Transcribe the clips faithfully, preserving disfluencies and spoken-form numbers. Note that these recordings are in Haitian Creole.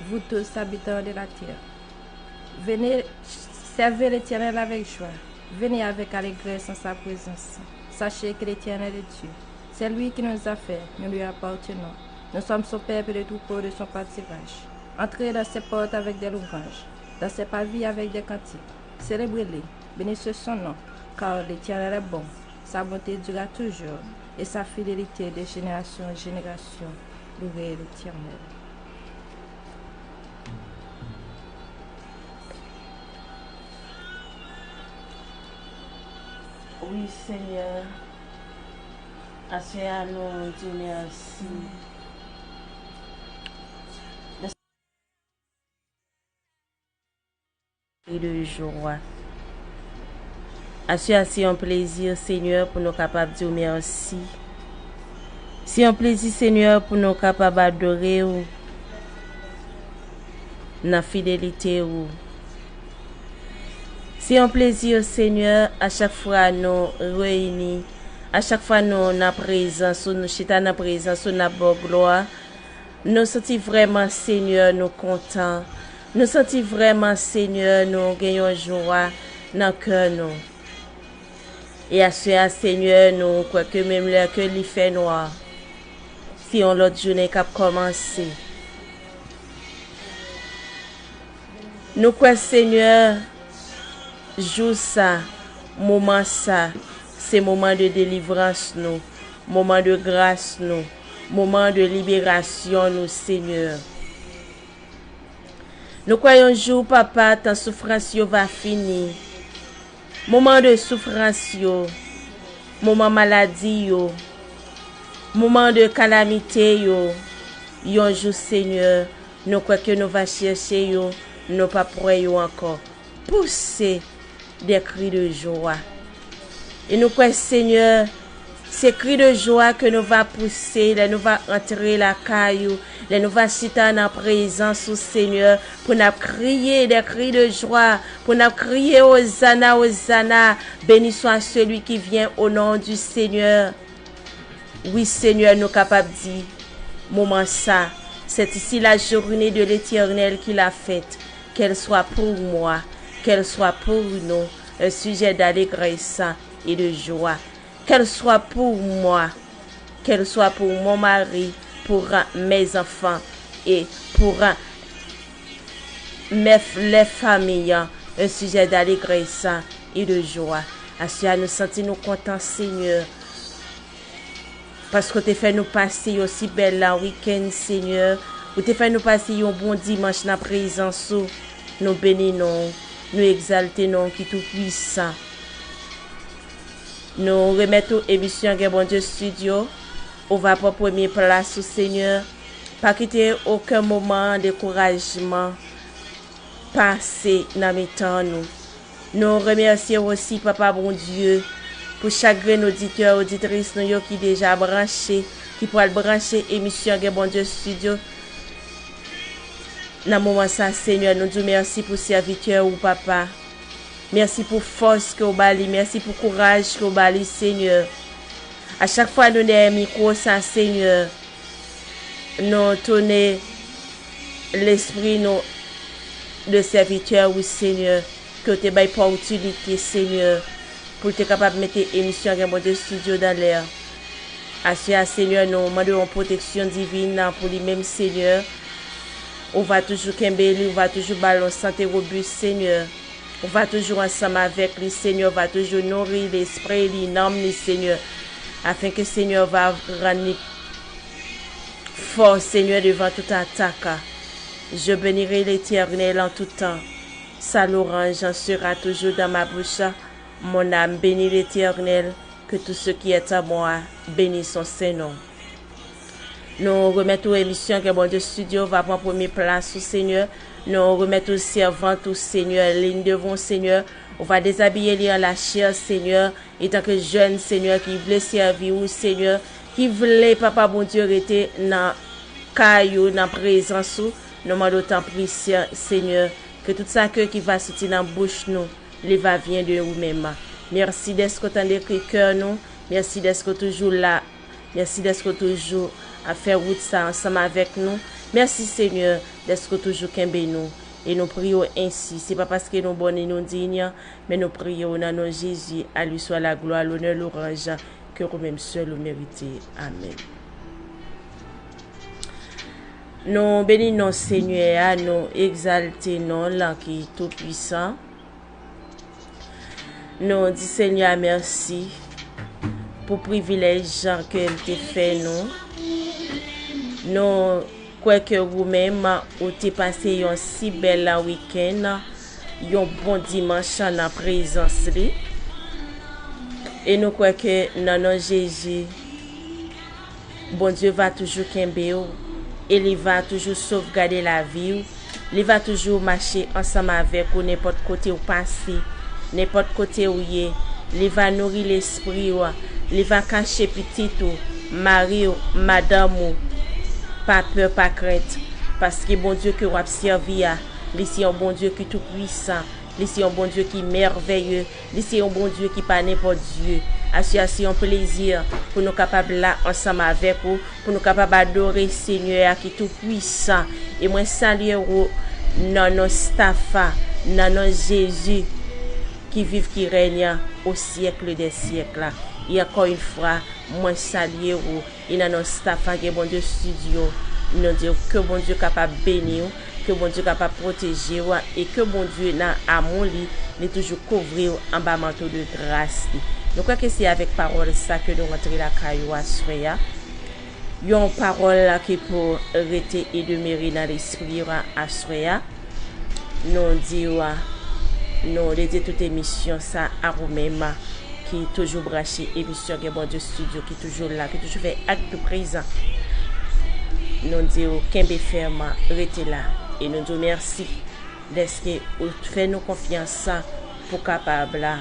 Vous tous, habitants de la terre, venez servir l'Éternel avec joie. Venez avec allégresse en sa présence. Sachez que l'Éternel est Dieu. C'est lui qui nous a fait, nous lui appartenons. Nous sommes son peuple et le troupeau de son pâturage. Entrez dans ses portes avec des louanges, dans ses parvis avec des cantiques. Célébrez-le, bénissez son nom, car l'Éternel est bon. Sa bonté dure à toujours, et sa fidélité de génération en génération. Louez l'Éternel. Wi, Senyè. Aswè a, nou di w mèsi. Kri de jwa. Aswè a, se yon plezi, Senyè, pou nou kapab di w mèsi. Se yon plezi, Senyè, pou nou kapab adore w nan fidelite w. Se yon plezi, Senyè, a chak fwa nou reyini, a chak fwa nou nan prezans ou, nou chita nan prezans ou, n ap ba w glwa. Nou santi vrèman, Senyè, nou kontan. Nou santi vrèman, Senyè, nou gen yon jwa nan kè nou. E aswè a, Senyè, nou kwè ke menm lè ke li fè nwa, se yon lòt jounen k ap kòmanse. Nou kwè, Senyè, jou sa, moman sa, se moman de delivrans nou, moman de gras nou, moman de liberasyon nou, Senyè. Nou kwè yon jou, Papa, tan soufrans yo va fini. Moman de soufrans yo, moman maladi yo, moman de kalamite yo, yon jou, Senyè, nou kwè ke nou va chèche yo, nou p ap wè yo ankò. Pouse des cris de joie. E nou kwè, Senyè, se kri de jwa ke nou va pouse lè nou va antre lakay ou, lè nou va chita nan prezans ou, Senyè, pou n ap kriye des cris de joie, pou n ap kriye Ozana, Ozana, béni soit celui qui vient au nom du Seigneur. Wi, Senyè, nou kapab di, moman sa, c'est ici la journée de l'Éternel qui l'a faite. Qu'elle soit pour moi, qu'elle soit pour nous, un sujet d'allégresse et de joie. Qu'elle soit pour moi, qu'elle soit pour mon mari, pour mes enfants et pour mes, les familles, un sujet d'allégresse et de joie. Aswè a, nou santi nou kontan, Senyè. Paske w te fè nou pase yon si bèl la wikenn, Senyè. Ou te fè nou pase yon bon dimanch nan prezans ou. Nou beni non w, nou egzalte non w ki tou pwisan. Nou remèt ou emisyon Gen Bondye Studio. Ou va pran premye plas ou, Senyè. Pa kite okenn moman dekourajman pase nan mitan nou. Nou remèsye w osi, Papa Bondye, pou chak grenn oditè, oditris nou yo ki deja branche, ki pral branche emisyon Gen Bondye Studio. Nan moman sa, Senyè, nou di w mèsi pou sèvitè ou, Papa. Mèsi pou fòs ke w ba li, mèsi pou kouraj ke w ba li, Senyè. A chak fwa nou dèyè mikwo sa, Senyè, nou tounen lespri nou de sèvitè ou, Senyè, ke w te bay pòtilite, Senyè, pou l te kapab mete emisyon Gen Bondye Studio dan lè. Aswè a, Senyè, nou mande yon pwoteksyon divin pou li menm, Senyè. Ou va toujou kenbe li, ou va toujou ba l yon sante wobis, Senyè. Ou va toujou ansanm avèk li, Senyè. Ou va toujou nouri lespri li, nanm li, Senyè. Afen ke Senyè va rann li fò, Senyè, devan tout atak. Je bénirai l'Éternel en tout temps. Sa louanj sera toujours dans ma bouche. Mon âme bénit l'Éternel, que tout ce qui est en moi bénisse son saint nom. Nou remèt ou emisyon Gen Bondye Studio va pran premye plas ou, Senyè. Nou remèt ou sèvant ou, Senyè, Lynn Devon, Senyè. Ou va dezabiye li an lachè, Senyè. Etanke jèn, Senyè, ki vle sèvi ou, Senyè, ki vle, Papa Bondye, rete nan kay ou, nan prezans ou, nou mande w tanpri, Senyè, ke tout sa ke ki va soti nan bouch nou, li va vyen de ou menm. Mèsi dèske w tande kri kè nou. Mèsi dèske w toujou la. Mèsi dèske w toujou ap fè wout sa ansanm avèk nou. Mèsi, Senyè, dèske w toujou kenbe nou, e nou priye w ensi. Se pa paske nou bon ni nou diy, men nou priye w nan non Jezi, à lui soit la gloire, l'honneur, louange, ke ou menm sèl ou merite. Amèn. Nou beni non Senyè a, nou egzalte non l ki toupwisan. Nou di Senyè a mèsi pou privilèj ke l te fè nou. Nou kwè ke ou menm, ou te pase yon si bèl wikenn, yon bon dimanch nan prezans li. E nou kwè ke nan non Jezi, Bondye va toujou kenbe w e li va toujou sovgade lavi w. Li va toujou mache ansanm avèk ou nenpòt kote w pase, nenpòt kote w ye. Li va nouri lespri w. Li va kache pitit ou, mari w, madanm ou. Pa pè, pa krent, paske Bondye ke w ap sèvi a, li se yon Bondye ki toupwisan, li se yon Bondye ki mèvèye, li se yon Bondye ki pa nenpòt Dye. Aswè a se yon plezi pou nou kapab la ansanm avèk ou, pou nou kapab adore Senyè a ki toupwisan. E mwen salye ou nan non Stafa, nan non Jezi ki viv, ki règne au siècle des siècles. E ankò yon fwa, mwen salye ou. E nan non Stafa Gen Bondye Studio, nou di w ke Bondye kapab beni w, ke Bondye kapab pwoteje w, e ke Bondye nan amou li, li toujou kouvri w anba manto de gras li. Nou kwè ke se avèk pawòl sa ke nou rantre lakay ou aswè a. Yon pawòl ki pou rete e demere nan lespri w aswè a. Nou di w, nou dedye tout emisyon sa a ou menm ki toujou branche emisyon Gen Bondye Studio, ki toujou la, ki toujou fè ak de prezan. Nou di w kenbe fèm, rete la. E nou di w mèsi dèske ou fè nou konfyans pou kapab la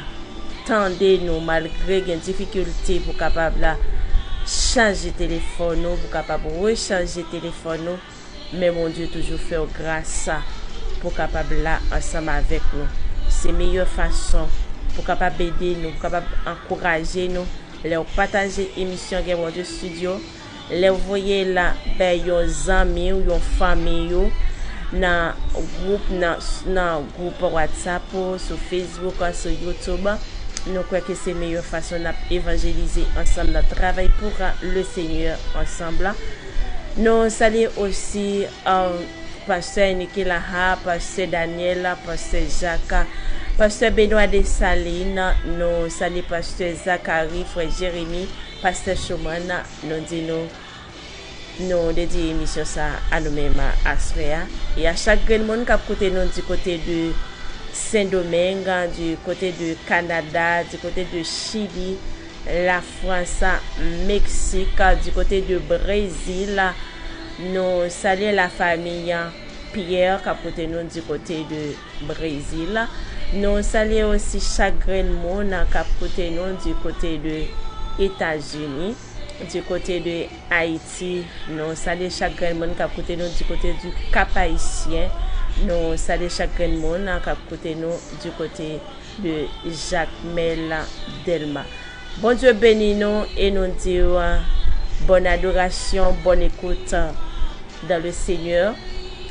tande nou malgre gen difikilte pou kapab la chanje telefòn nou, pou kapab rechanje telefòn nou. Men Bondye toujou fè w gras pou kapab la ansanm avèk nou. Se meyè fason pou kapab ede nou, pou kapab ankouraje nou. Lè w pataje emisyon Gen Bondye Studio, lè w voye l bay yon zanmi w, yon fanmi w, nan gwoup, nan, nan gwoup WhatsApp ou, sou Facebook, sou YouTube, nou kwè ke se meyè fason n ap evanjelize ansanm, n ap travay pou le Senyè ansanm. Nou salye osi, um, pastè Enrique Laha, pastè Daniel, pastè Jacques, pastè Benoît Dessalines, nou salye pastè Zacharie, frè Jérémy, pastè Schumann, nou di nou, nou dedye emisyon sa a nou menm aswè a. E a chak grenn moun k ap koute nou di kote de Sendomeng, di kote de Kanada, di kote de Chili, Lafrans, Meksik, di kote de Brezil. Nou salye lafanmi Pierre k ap koute nou di kote de Brezil. Nou salye osi chak grenn moun k ap koute nou di kote de Etazini, di kote de Ayiti. Nou salye chak grenn moun k ap koute nou di kote di Kap Ayisyen. Nou salye chak grenn moun k ap koute nou di kote de Jakmèl, Dèlma. Bondye beni nou e nou di w bòn adorasyon, bòn ekout dans le Seigneur.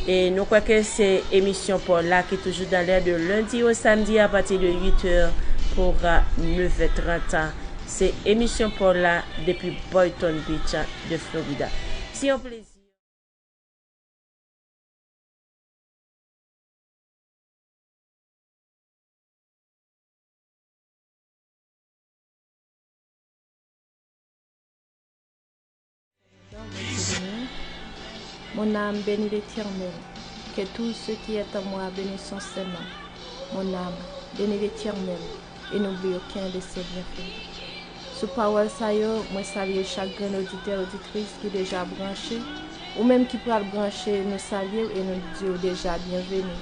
E nou kwè ke se emisyon pa w la ki toujou dans l'air de lundi au samedi à partir de huit heures pour neuf heures trente. Se emisyon pa w la depi Boynton Beach de Florida. Se yon plezi. Mon âme, bénis l'Éternel. Que tout ce qui est en moi bénisse son saint nom. Mon âme, bénis l'Éternel et n'oublie aucun de ses bienfaits. Sou pawòl sa yo, mwen salye chak grenn oditè, oditris ki deja branche, ou menm ki pral branche, nou salye w e nou di w deja byenveni.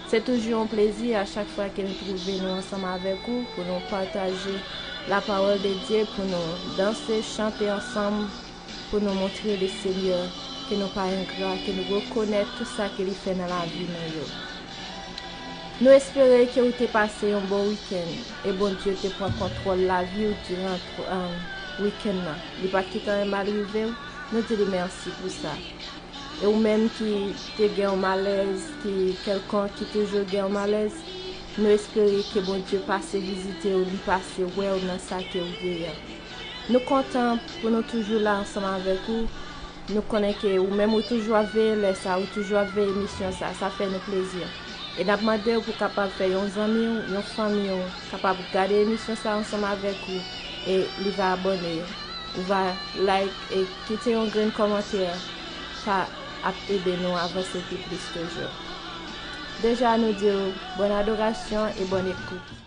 Se toujou yon plezi a chak fwa ke nou twouve nou ansanm avèk ou pou nou pataje la parole de Dieu, pou nou danse, chante ansanm, pou nou montre le Senyè ke nou pa engra, ke nou rekonèt tout sa ke li fè nan lavi nou yo. Nou espere ke ou te pase yon bon wikenn e Bondye te pran kontwòl lavi w diran, um, wikenn nan. Li pa t kite anyen mal rive w. Nou di li mèsi pou sa. E ou menm ki te gen yon malèz, ki kèlkonk, ki toujou gen yon malèz, nou espere ke Bondye pase vizite w, li pase wè w nan sa ke w ye a. Nou kontan pou nou toujou la ansanm avèk ou. Nou konnen ke ou menm ou toujou ap veye lè sa, ou toujou ap veye emisyon sa, sa fè nou plezi. E n ap mande w pou w kapab fè yon zanmi w, yon fanmi w, kapab gade emisyon sa ansanm avèk ou, e li va abòne. Ou va like e kite yon grenn kòmantè, sa ap ede nou avanse pi plis toujou. Deja nou di w bòn adorasyon e bòn ekout.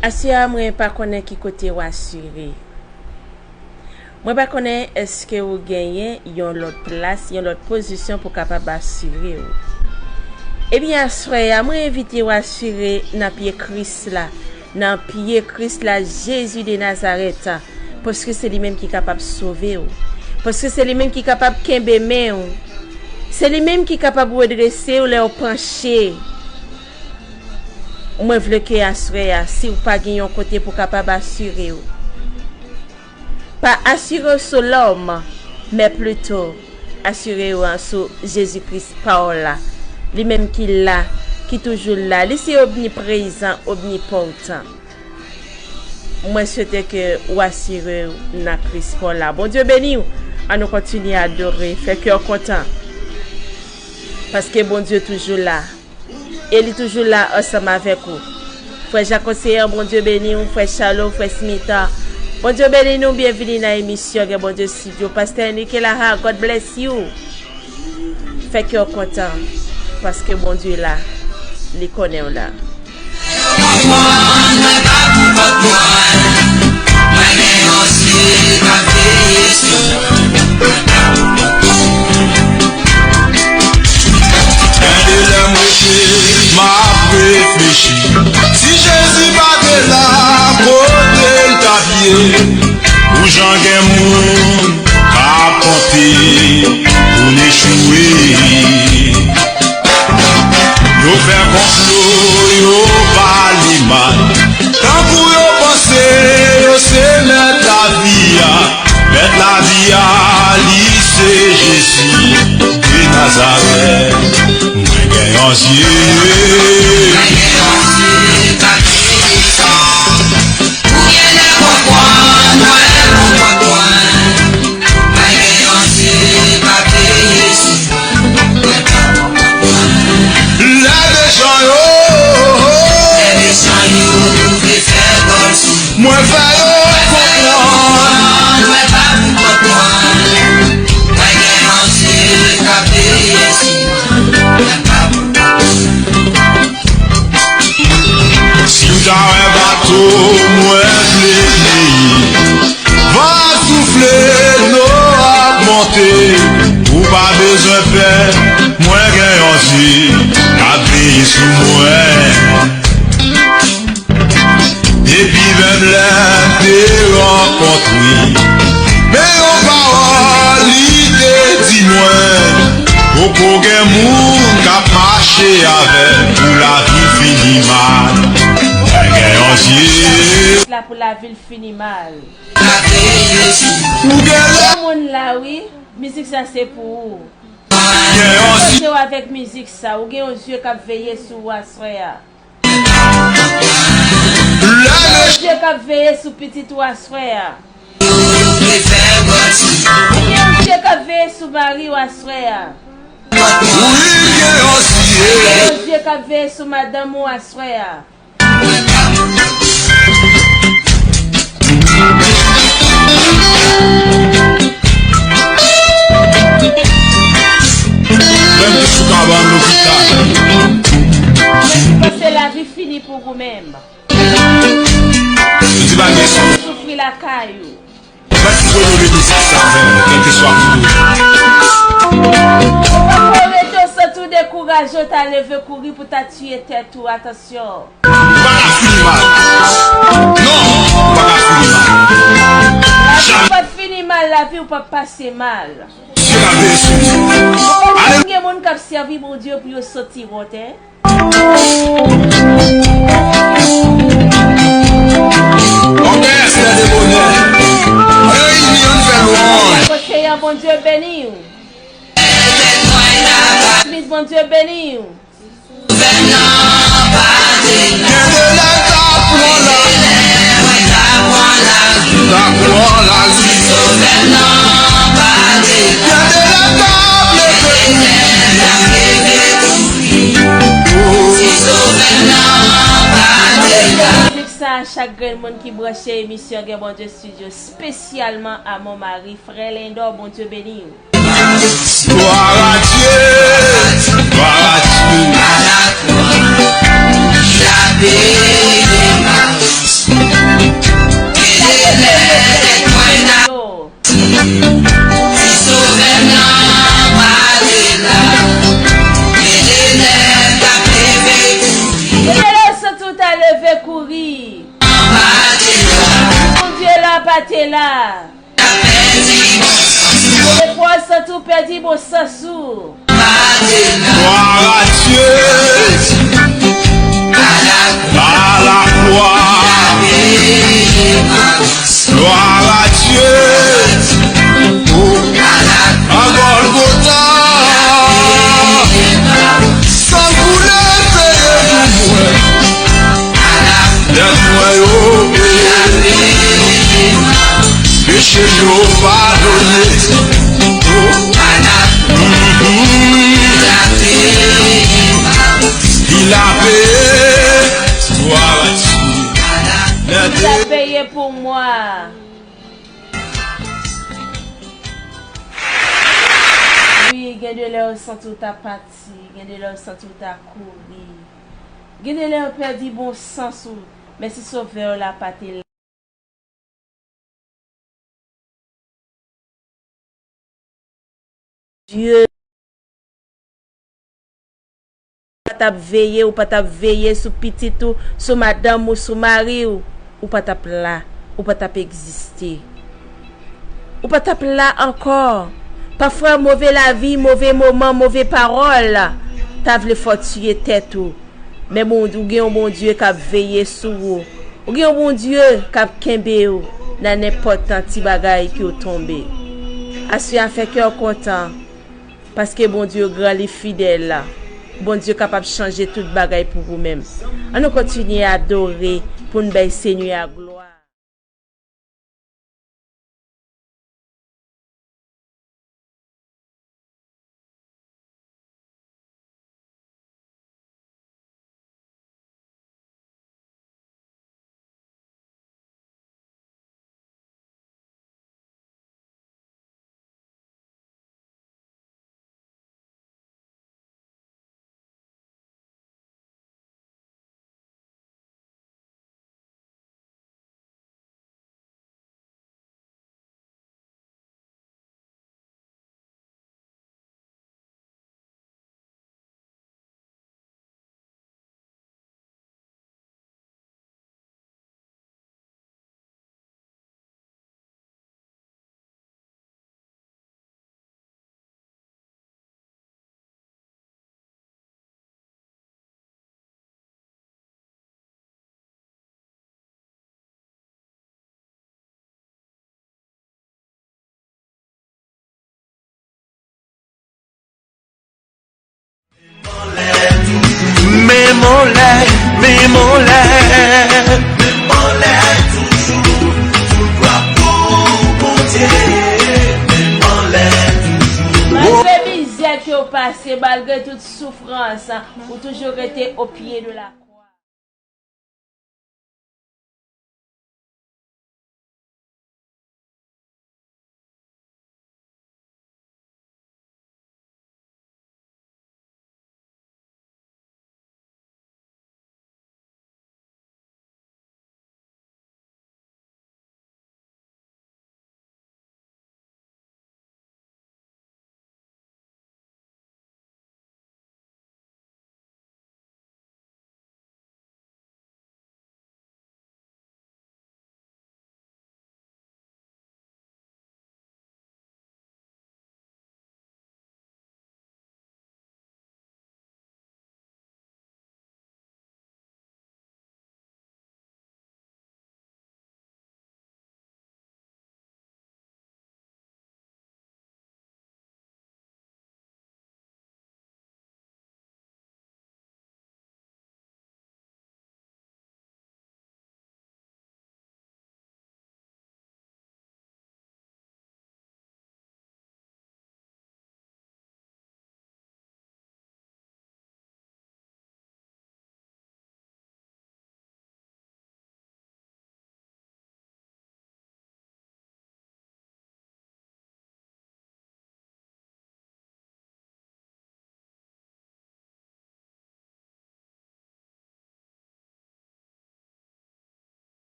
Aswè a, mwen pa konnen ki kote w asire. Mwen pa konnen èske ou genyen yon lòt plas, yon lòt pozisyon pou kapab asire w. Ebyen, aswè a, mwen envite w asire nan pye Kris la, nan pye Kris la, Jezi de Nazarèt, paske se li menm ki kapab sove w, paske se li menm ki kapab kenbe men w, se li menm ki kapab redrese w lè w panche. Mwen vle ke aswè a, si w pa gen yon kote pou kapab asire w, pa asire w sou lòm, men plito asire w sou Jezi Kris, pawòl la. Li menm ki la, ki toujou la. Li se omniprezan, omnipòtan. Mwen swete ke w asire w nan Kris, pawòl la. Bondye beni w. Ann nou kontinye adore, fè kè w kontan. Paske Bondye toujou la. E li toujou la ansanm avèk ou. Frè Jako Seyan, Bondye beni w, frè Chalo, frè Smita. Bondye beni nou, byenvini nan emisyon Gen Bondye Studio. Pastè Enrique Laha, God bless you. Fè kè w kontan, paske Bondye la, li konnen w la. Mwen pa pou kont mwen, mwen gen yon Dye k ap veye sou mwen. Gen de lè m rete, m ap reflechi. Si Jezi pa te la, kote l t ap ye? Pou jan gen moun k ap konte pou n echwe. Yo fè konplo, yo pale mal. Tankou yo panse yo se mèt lavi a. Mèt lavi a, li se Jezi de Nazarèt. Mwen gen yon Dye. Mwen gen yon Dye k ap veye sou mwen. Ou genlè konprann mwen, konprann mwen. Mwen gen yon Dye k ap veye sou mwen. Lè mechan yo, lè mechan yo vle fè gòl sou mwen. Mwen fè yo konprann. Mwen pa pou kont mwen. Mwen gen yon Dye k ap veye sou mwen. Mwen pa pou kont mwen. Si w ta wè bato mwen vle veye, van ap soufle, dlo ap monte, ou pa bezwen pè, mwen gen yon Dye k ap veye sou mwen. Depi menm lè n te rankontre, men yon pawòl li te di mwen, poko gen moun k ap mache avè m pou lavi l fini mal. Mwen gen yon Dye. La pou lavi l fini mal. Ou gen lè. Gen moun la, wi. Mizik sa se pou ou. Gen yon Dye. Poze w avèk mizik sa. Ou gen yon Dye k ap veye sou ou aswè a. Lè Dye k ap veye sou pitit ou aswè a. Dye k ap veye sou mari w aswè a. Wi, gen yon Dye. Dye k ap veye sou madanm ou aswè a. Menm te sou kabann lopital. Panse lavi fini pou ou menm. Yo di pa gen sou. Soufri lakay ou. Mwen ki pwodwi mizik sa avè m, kèlkeswa kote w ye. Ou poko rete, w santi w dekouraje, w ta leve kouri pou ta tiye tèt ou, atansyon. Ou pa ka fini mal. Non, ou pa ka fini mal. Lavi w p ap fini mal, lavi w p ap pase mal. Dye ka veye sou ou. Ou konprann gen moun k ap sèvi Bondye pou yo soti wont, en? Ògèy a se lè de bonè. Ann reyini, ann fè lwanj. Konseye an, Bondye beni w. Smith, Bondye beni w. Gen de lè l ta pran la. Ta pran lari. Gen de lè l t ap leve kouri. Mizik sa a, chak grenn moun ki branche emisyon Gen Bondye Studio, espesyalman a Mont Mari, frè Lendò, Bondye beni w. Gloire à Dieu, gloire à Dieu. Il a payé ma rançon. la. Lè fwa w santi w pèdi bon sans ou. Gloire à Dieu. À la croix. Gloire à Dieu. Oh, à Golgotha. San koule peye pou mwen. Dèt mwen yo peye. Peche yo padone. Oh. Mhm. Il a payé. Gloire à Dieu. Il a payé pour moi. Wi, gen de lè w santi w ta pati, gen de lè w santi w ta kouri, gen de lè w pèdi bon sans ou, men si Sovè w la pa te la. Dye pa t ap veye, ou pa t ap veye sou pitit ou, sou madanm ou, sou mari w, ou pa t ap la, ou pa t ap egziste. Ou pa t ap la ankò. Pafwa, move lavi, move moman, move pawòl ta vle fè w tiye tèt ou. Men bon, ou gen yon Bondye k ap veye sou ou. Ou gen yon Bondye k ap kenbe w nan nenpòt ti bagay ke w tonbe. Aswè a, fè kè w kontan, paske Bondye gran, li fidèl. Bondye kapab chanje tout bagay pou ou menm. Ann nou kontinye adore pou n bay Senyè a glwa. Men m anlè, men m anlè. Men m anlè toujou, tout glwa pou Bondye. Men m anlè toujou. Malgre mizè ke w pase, malgre tout soufrans, ou toujou rete o pye de la kwa.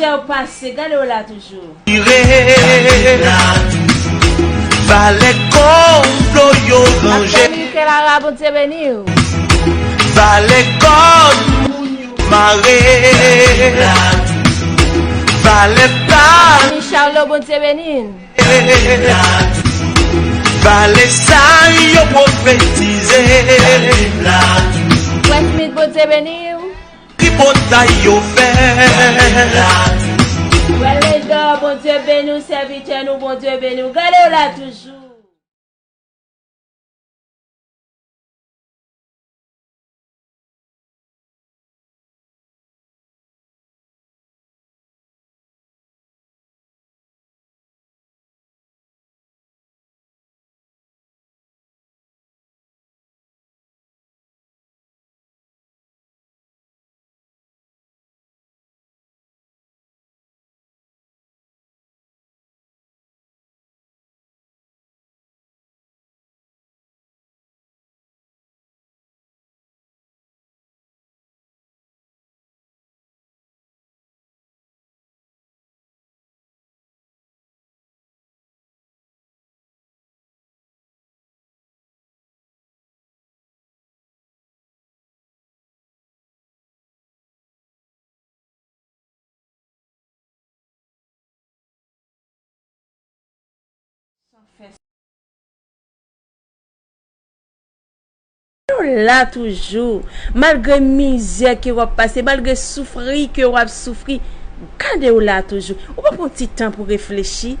Yo pase, gade w la toujou. Vire. Valè kòb dlo yo ranje. Michael Lara, Bondye beni w. Valè kòb moun yo mare. Valè pa. Charlo, Bondye beni n. Valè sa yo pwofetize. Westmith, Bondye beni w. Tripotay yo fè. Wèlendò, Bondye beni w, sèvitè nou, Bondye beni w. Gade w la toujou. Yo la toujou. Malgre mizè ke w ap pase, malgre soufri ke w ap soufri, gade w la toujou. Ou pa pran ti tan pou reflechi,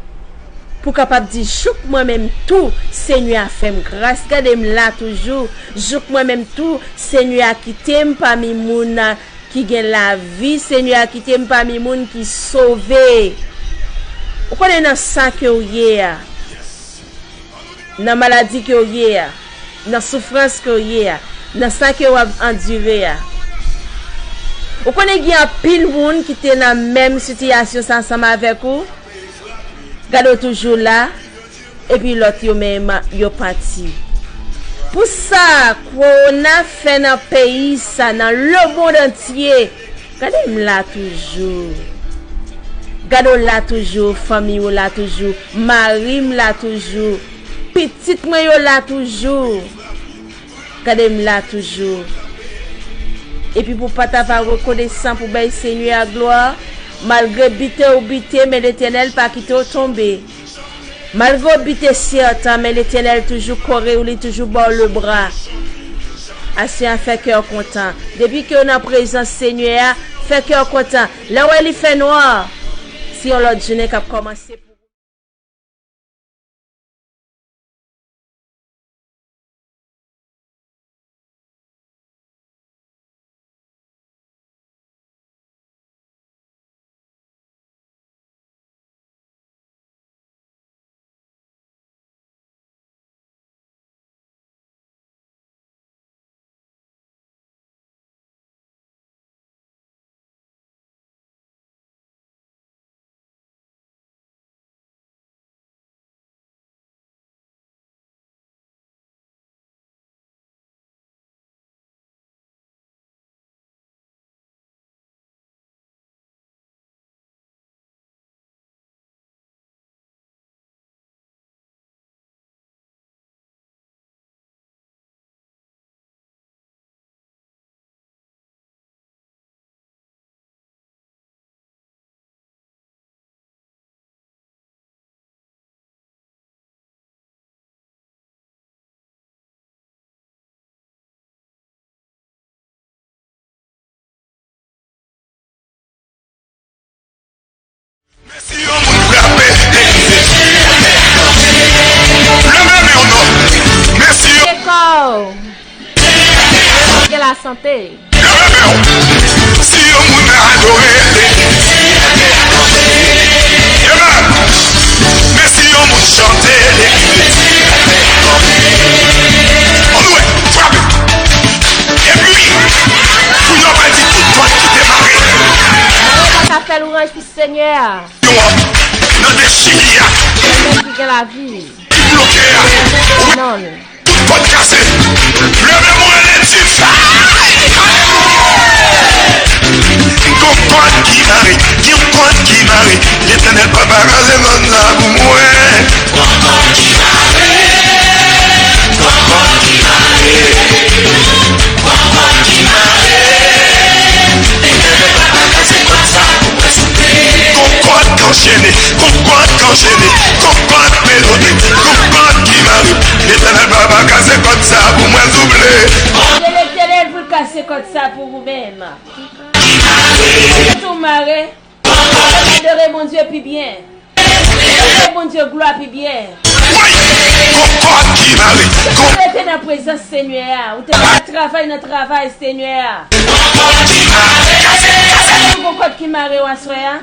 pou kapab di, jouk mwen menm tou, Senyè a fè m gras, gade m la toujou. Jouk mwen menm tou, Senyè a kite m pami moun a ki gen lavi, Senyè a kite m pami moun ki sove. Ou konnen nan sa ke w ye a, nan maladi ke w ye a, nan soufrans ke w ye a, nan sa ke w ap andire a. Ou konnen gen anpil moun ki te nan menm sitiyasyon sa ansanm avèk ou. Gade w toujou la, epi lòt yo menm yo pati. Pou sa kowona fè nan peyi sa, nan lemonn antye, gade m la toujou. Gade w la toujou, fanmi w la toujou, mari m la toujou, pitit mwen yo la toujou. Gade m la toujou. Epi pou pa ta va rekonesan pou bay Senyè a glwa, malgre bite ou bite, men Letènèl pa kite w tonbe. Malgre w bite sètan, men Letènèl toujou kore w, li toujou ba w lebra. Aswè a, fè kè w kontan. Depi ke w nan prezans Senyè a, fè kè w kontan. Lè w wè li fè nwa, se yon lòt jounen k ap kòmanse pou ou. Men si yon moun frape legliz de Dye, leve men w non. Men si yon Gen la sante. Leve men w. Si yon moun adore legliz de Dye, amen. Men si yon moun chante legliz de Dye, annou wè, frape. Epi, pou yo pa di tout pòt ki te mare. Sa fè lwanj pou Senyè a. Yo nan dechiri a. Senyè ki gen lavi. Ki bloke a. Non. Tout pòt kase. Leve mwen, lè di fè. Alelouya. Gon pòt ki mare. Gen Kòd ki mare, Letènèl Papa kraze kòd sa pou mwen. Gon kòd ki mare, gon kòd ki mare, gon kòd ki mare. Letènèl Papa kraze kòd sa pou mwen souple. Gon kòd k anchene, gon kòd k anchene, gon kòd melode, gon kòd ki mare. Letènèl Papa kraze kòd sa pou mwen souple. Letènèl pou l kase kòd sa pou ou menm. Tou mare. Adore Bondye pi byen. Bay Bondye glwa pi byen. Gon kòd ki mare. Ou rete nan prezans Senyè a. Ou te ka travay nan travay Senyè a. Gon kòd ki mare w aswè a.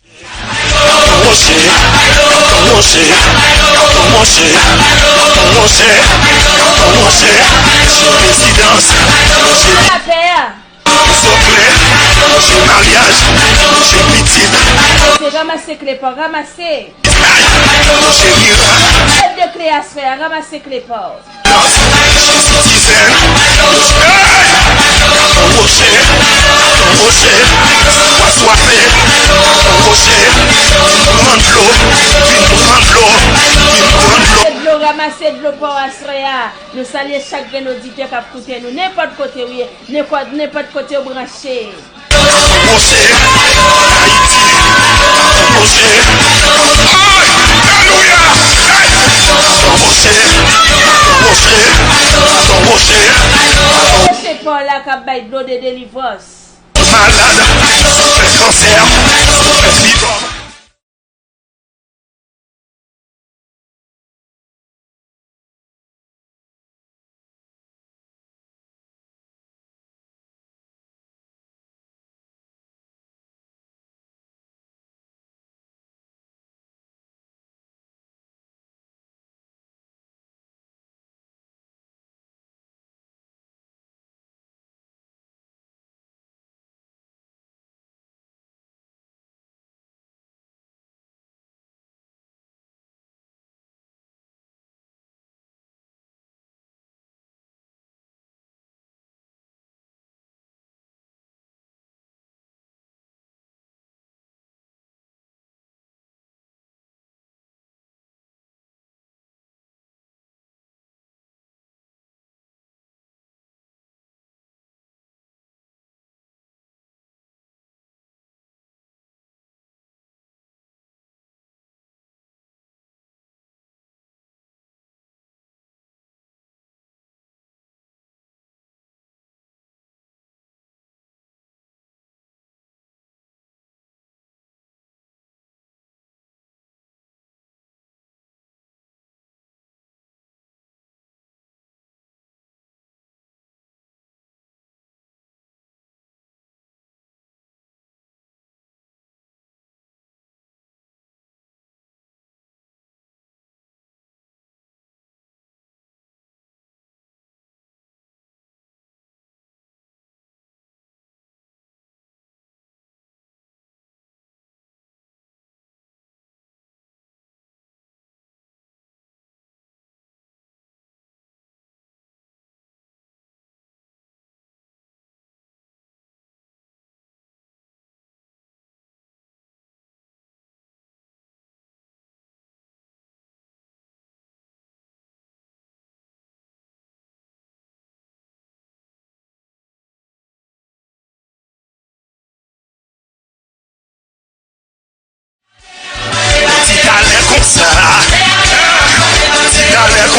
Tanpon woche, tanpon woche, tanpon woche, tanpon woche, tanpon woche, sou prezidans, woche. Lapè a. Soklè, woche maryaj, woche pitit. Se ranmase kle pa w, ranmase. Woche mira. Tèt de kle aswè a, ranmase kle pa w. Woche, woche, woche, swafe, woche, pran dlo, vin pran dlo, vin pran dlo. Dlo, ranmase dlo pa w aswè a. Nou salye chak grenn oditè k ap koute nou, nenpòt kote w ye, nenpòt, nenpòt kote w branche. Woche, Ayiti, woche, alelouya, woche, woche, woche. Woche pa w la k ap bay dlo de delivrans. Malad, kansè, fibwòm.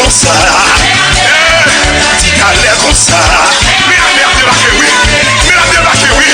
Sa, eh, ti talè konsa. Men afè ap debake, wi. Men ap debake, wi.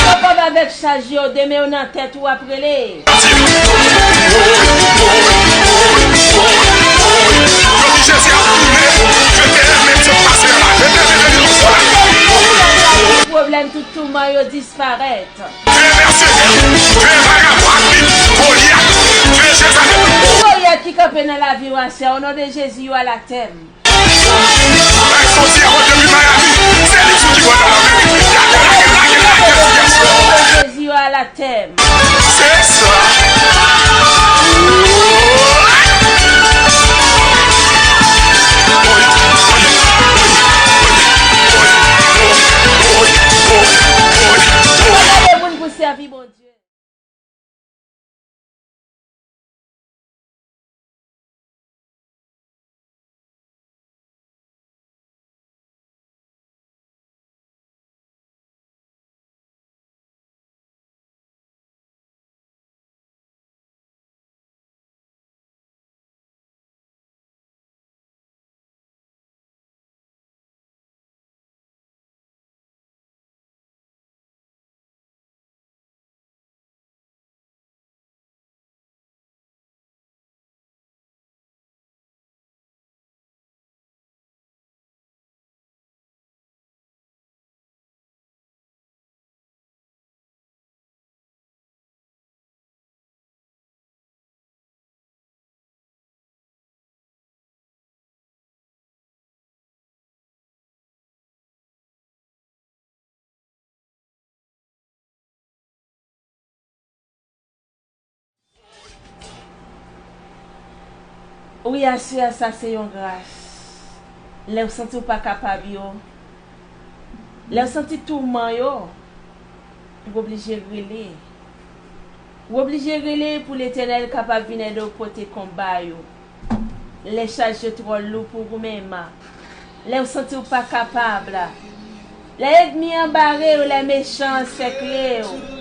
Yo konn avèk chaj yo, demen yo nan tèt ou ap rele. Pwoblèm, tout touman yo disparèt. Golyat ki kanpe nan lavi w aswè, o non de Jezi, yo alatè m. Jezi, yo alatè m. Se sa. Pa gen moun pou sèvi Bondye. Wi, aswè a, sa se yon gras. Lè w santi w pa kapab yo, lè w santi touman yo, ou oblije rele. Ou oblije rele pou Letènèl kapab vin ede w pote konba yo. Lè chaj yo twò lou pou ou menm, lè w santi w pa kapab, lè ènmi an bare w, lè mechan an sèkle w.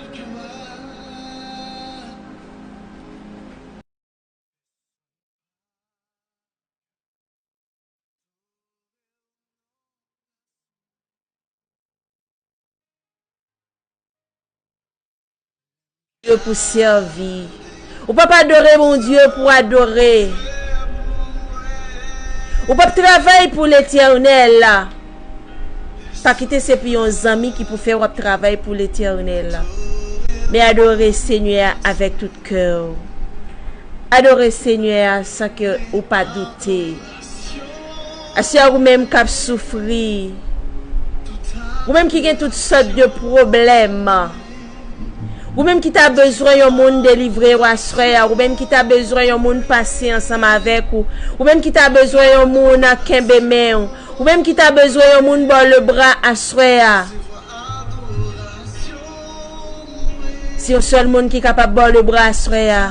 Bondye pou sèvi. Ou p ap adore Bondye pou adore. Ou p ap travay pou Letènèl. Pa kite se pou yon zanmi ki pou fè w ap travay pou Letènèl. Men adore Senyè a avèk tout kè w. Adore Senyè a san ke ou pa doute. Aswè a, ou menm k ap soufri, ou menm ki gen tout sòt de pwoblèm, ou menm ki ta bezwen yon moun delivre w aswè a, ou menm ki ta bezwen yon moun pase ansanm avèk ou, ou menm ki ta bezwen yon moun kenbe men w, ou menm ki ta bezwen yon moun ba w lebra aswè a. Se yon sèl moun ki kapab ba w lebra aswè a.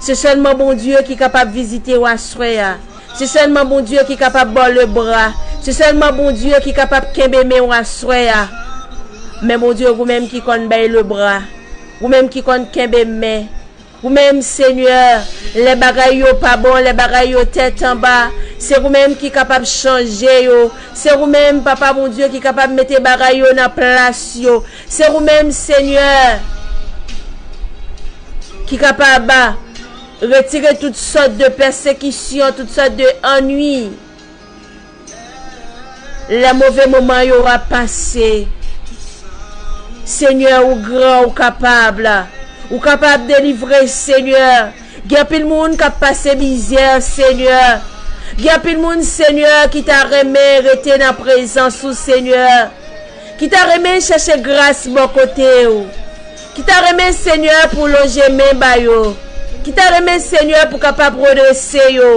Se sèlman Bondye ki kapab vizite w aswè a. Se sèlman Bondye ki kapab ba w lebra. Se sèlman Bondye ki kapab kenbe men w aswè a. Men Bondye, ou menm ki konn bay lebra, ou menm ki konn kenbe men, ou menm, Senyè, lè bagay yo pa bon, lè bagay yo tèt anba, se ou menm ki kapab chanje yo. Se ou menm, Papa Bondye, ki kapab mete bagay yo nan plas yo. Se ou menm, Senyè, ki kapab retire tout sòt de pèsekisyon, tout sòt de annui. Lè move moman yo ap pase, Senyè, ou gran, ou kapab. Ou kapab delivre, Senyè. Gen anpil moun k ap pase mizè, Senyè. Gen anpil moun, Senyè, ki ta renmen rete nan prezans ou, Senyè. Ki ta renmen chache gras bò kote w. Ki ta renmen, Senyè, pou w lonje men ba yo. Ki ta renmen, Senyè, pou w kapab redrese yo.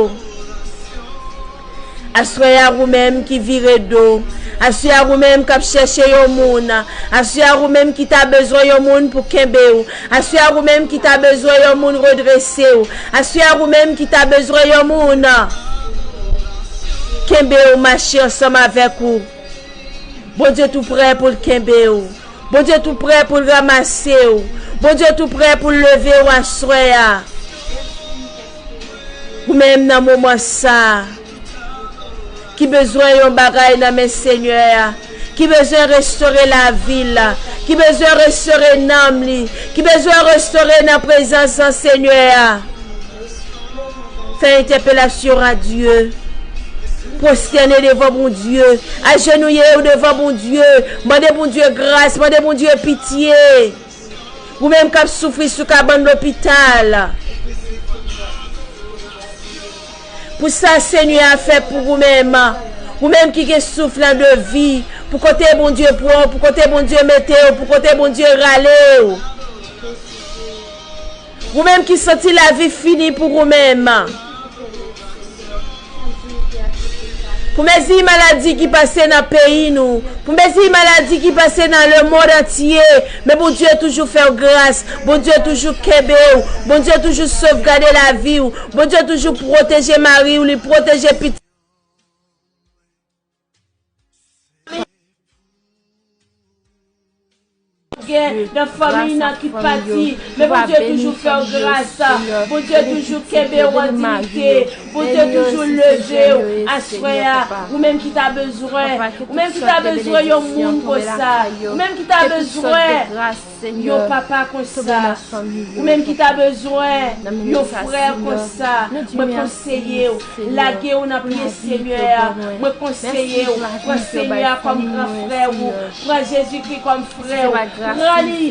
Aswè a, ou menm ki vire do. Aswè a, ou menm k ap chèche yon moun. Aswè a, ou menm ki ta bezwen yon moun pou kenbe w. Aswè a, ou menm ki ta bezwen yon moun redrese w. Aswè a, ou menm ki ta bezwen yon moun kenbe w, mache ansanm avèk ou. Bondye tou prè pou l kenbe w. Bondye tou prè pou l ranmase w. Bondye tou prè pou l leve w aswè a. Ou menm nan moman sa a, ki bezwen yon bagay nan men Senyè a, ki bezwen restore lavi l, ki bezwen restore nanm li, ki bezwen restore nan prezans an Senyè a. Fè entèpelasyon a Dye. Pwostène devan Bondye. Ajenouye w devan Bondye. Mande Bondye gras. Mande Bondye pitye. Ou menm k ap soufri sou kabann lopital. Pou sa Senyè a fè pou ou menm. Ou menm ki gen souf lan de vi. Pou kote Bondye pran w, pou kote Bondye mete w, pou kote Bondye rale w. Ou menm ki santi lavi fini pou ou menm. Pou mezi maladi ki pase nan peyi nou, pou mezi maladi ki pase nan lemonn antye, men Bondye toujou fè w gras, Bondye toujou kenbe w, Bondye toujou sovgade lavi w, Bondye toujou pwoteje mari w, li pwoteje pitit. Gen nan fanmi nan ki pati, men Bondye toujou fè w gras, Bondye toujou kenbe w an diyite, Bondye toujou leve w aswè a. Ou menm ki ta bezwen, ou menm ki ta bezwen yon moun konsa, ou menm ki ta bezwen yon papa konsa, ou menm ki ta bezwen yon frè konsa, mwen konseye w, lage w nan pye Senyè a. Mwen konseye w, pran Senyè a kòm gran frè ou, pran Jezikri kòm frè ou, pran li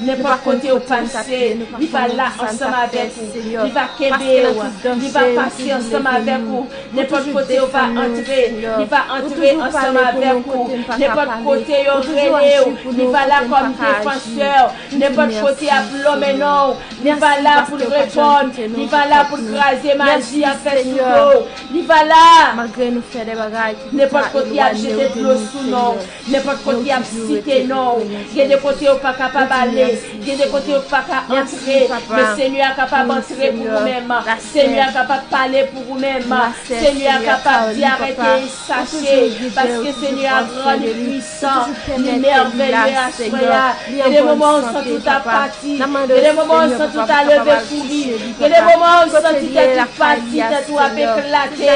nenpòt kote w pase, li va la ansanm avèk ou, li va kenbe w, li va pase ansanm avèk ou, nenpòt kote yo va antre, li va antre ansanm avèk ou. Nenpòt kote yo rele w, li va la kòm defansè w. Nenpòt kote y ap lonmen non w, li va la pou l reponn. Li va la pou l kraze maji y ap fè sou do w. Li va la. Malgre nou fè de bagay ki pou ta elwanye w de nou, Senyè. Nenpòt kote y ap jete dlo sou non w, nenpòt kote y ap site non w, gen de kote yo pa kapab ale, gen de kote yo pa ka antre, men Senyè a kapab antre pou ou menm. Senyè a kapab pale pou ou menm. Senyè a kapab di arete e sache, paske Senyè a gran, li pwisan, li mèveye aswè a. Gen de moman ou santi w ta pati, gen de moman ou santi w ta leve kouri, gen de moman ou santi tèt ou pati, tèt ou ap eklate.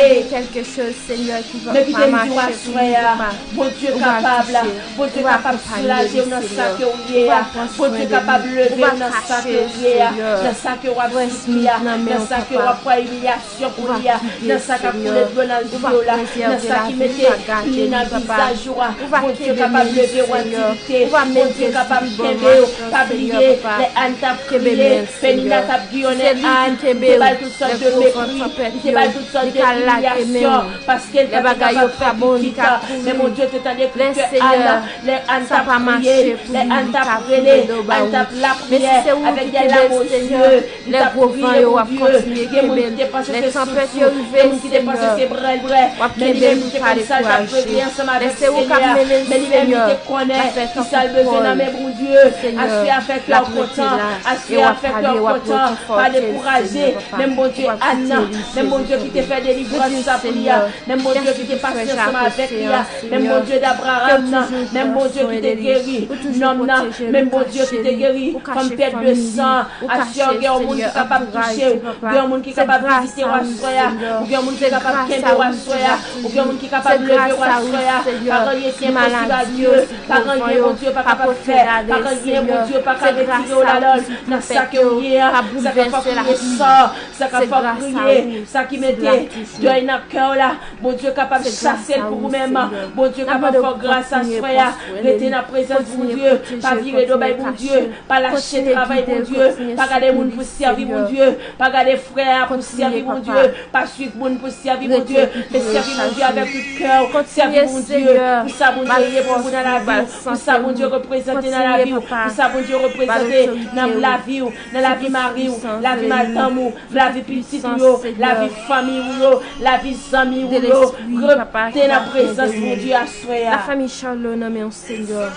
Men kite m di w aswè a, Bondye kapab, Bondye kapab soulaje w nan sa ke w ye a. Bondye kapab leve w nan sa ke w ye a, nan sa ke w ap soufri a, nan sa ke w ap pran imilyasyon pou li a, nan sa k ap koule dlo nan zye w la, nan sa ki mete pli nan vizaj ou a. Bondye kapab leve w an dirite. Bondye kapab kenbe w. Pa bliye, lè Ann t ap kriye, Penina t ap giyonnen Ann, li te ba l tout sòt de mepri, li te ba l tout sòt de imilyasyon, paske l pa te kapab fè pitit. Men Bondye te tande kri ke Ann, lè Ann t ap kriye, lè Ann t ap rele, Ann t ap lapriyè avèk de lame o zye, li t ap priye Bondye. Gen moun ki te panse se soufri, gen moun ki te panse se brèbrè, men li menm li te konn sa l t ap regle ansanm avèk Senyè a. Men li menm li te konnen ki sa l bezwen nan men Bondye. Aswè a fè kè w kontan, aswè a fè kè w kontan, pa dekouraje. Menm Bondye Ann nan, menm Bondye ki te fè delivrans sa pou li a, menm Bondye ki te pase ansanm avèk li a, menm Bondye Abraram nan, menm Bondye ki te geri nonm nan, menm Bondye ki te geri fanm pèt de san. Aswè a, gen yon moun ki kapab touche w, gen yon moun ki kapab vizite w aswè a, ou gen yon moun ki kapab kenbe w aswè a, ou gen yon moun ki kapab leve w aswè a. Pa gen anyen ki enposib a Dye, pa gen anyen Bondye pa kapab fè, pa gen anyen Bondye pa ka retire w ladan l nan sa ke w ye a, sa k ap fè w kriye san, sa k ap fè w kriye, sa ki mete dèy nan kè w la. Bondye kapab chase l pou ou menm. Bondye kapab fè w gras aswè a. Rete nan prezans Bondye. Pa vire do bay Bondye. Pa lache travay Bondye. Pa gade moun pou sèvi Bondye. Pa gade frè a pou sèvi Bondye. Pa swiv moun pou sèvi Bondye. Men sèvi Bondye avèk tout kè w. Sèvi Bondye pou sa Bondye ye pou ou nan lavi w. Pou sa Bondye reprezante nan lavi w. Pou sa Bondye reprezante nan lavi w. Nan lavi mari w, lavi madanm ou, lavi pitit ou yo, lavi fanmi ou yo, lavi zanmi ou yo. Rete nan prezans Bondye aswè a. Lafanmi Charlot nan men w, Senyè.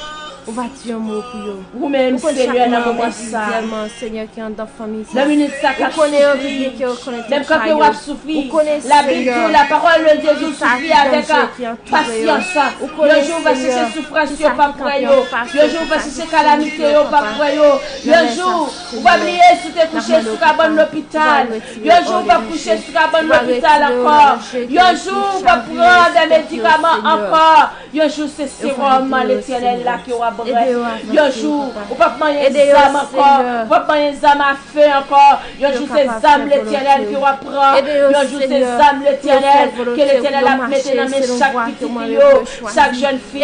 Ou pa di yon mo pou yo. Ou menm, Senyè, nan moman sa a. Nan minit sa k ap soufri. Menm kanpe w ap soufri. Labib di w, la parole de Dieu di w soufri avèk pasyans. Yon jou w va chèche soufrans yo, p ap wè yo. Yon jou w va chèche kalamite yo, p ap wè yo. Yon jou, ou pa bliye si w te kouche sou kabann lopital. Yon jou w p ap kouche sou kabann lopital ankò. Yon jou w p ap pran de medikaman ankò. Yon jou se sewòm Letènèl la ke w ap bwè. Yon jou, ou p ap manyen zam ankò. Ou p ap manyen zam a fè ankò. Yon jou se zam Letènèl ke w ap pran. Yon jou se zam Letènèl, ke Letènèl ap mete nan men chak pitit li yo, chak jèn fi,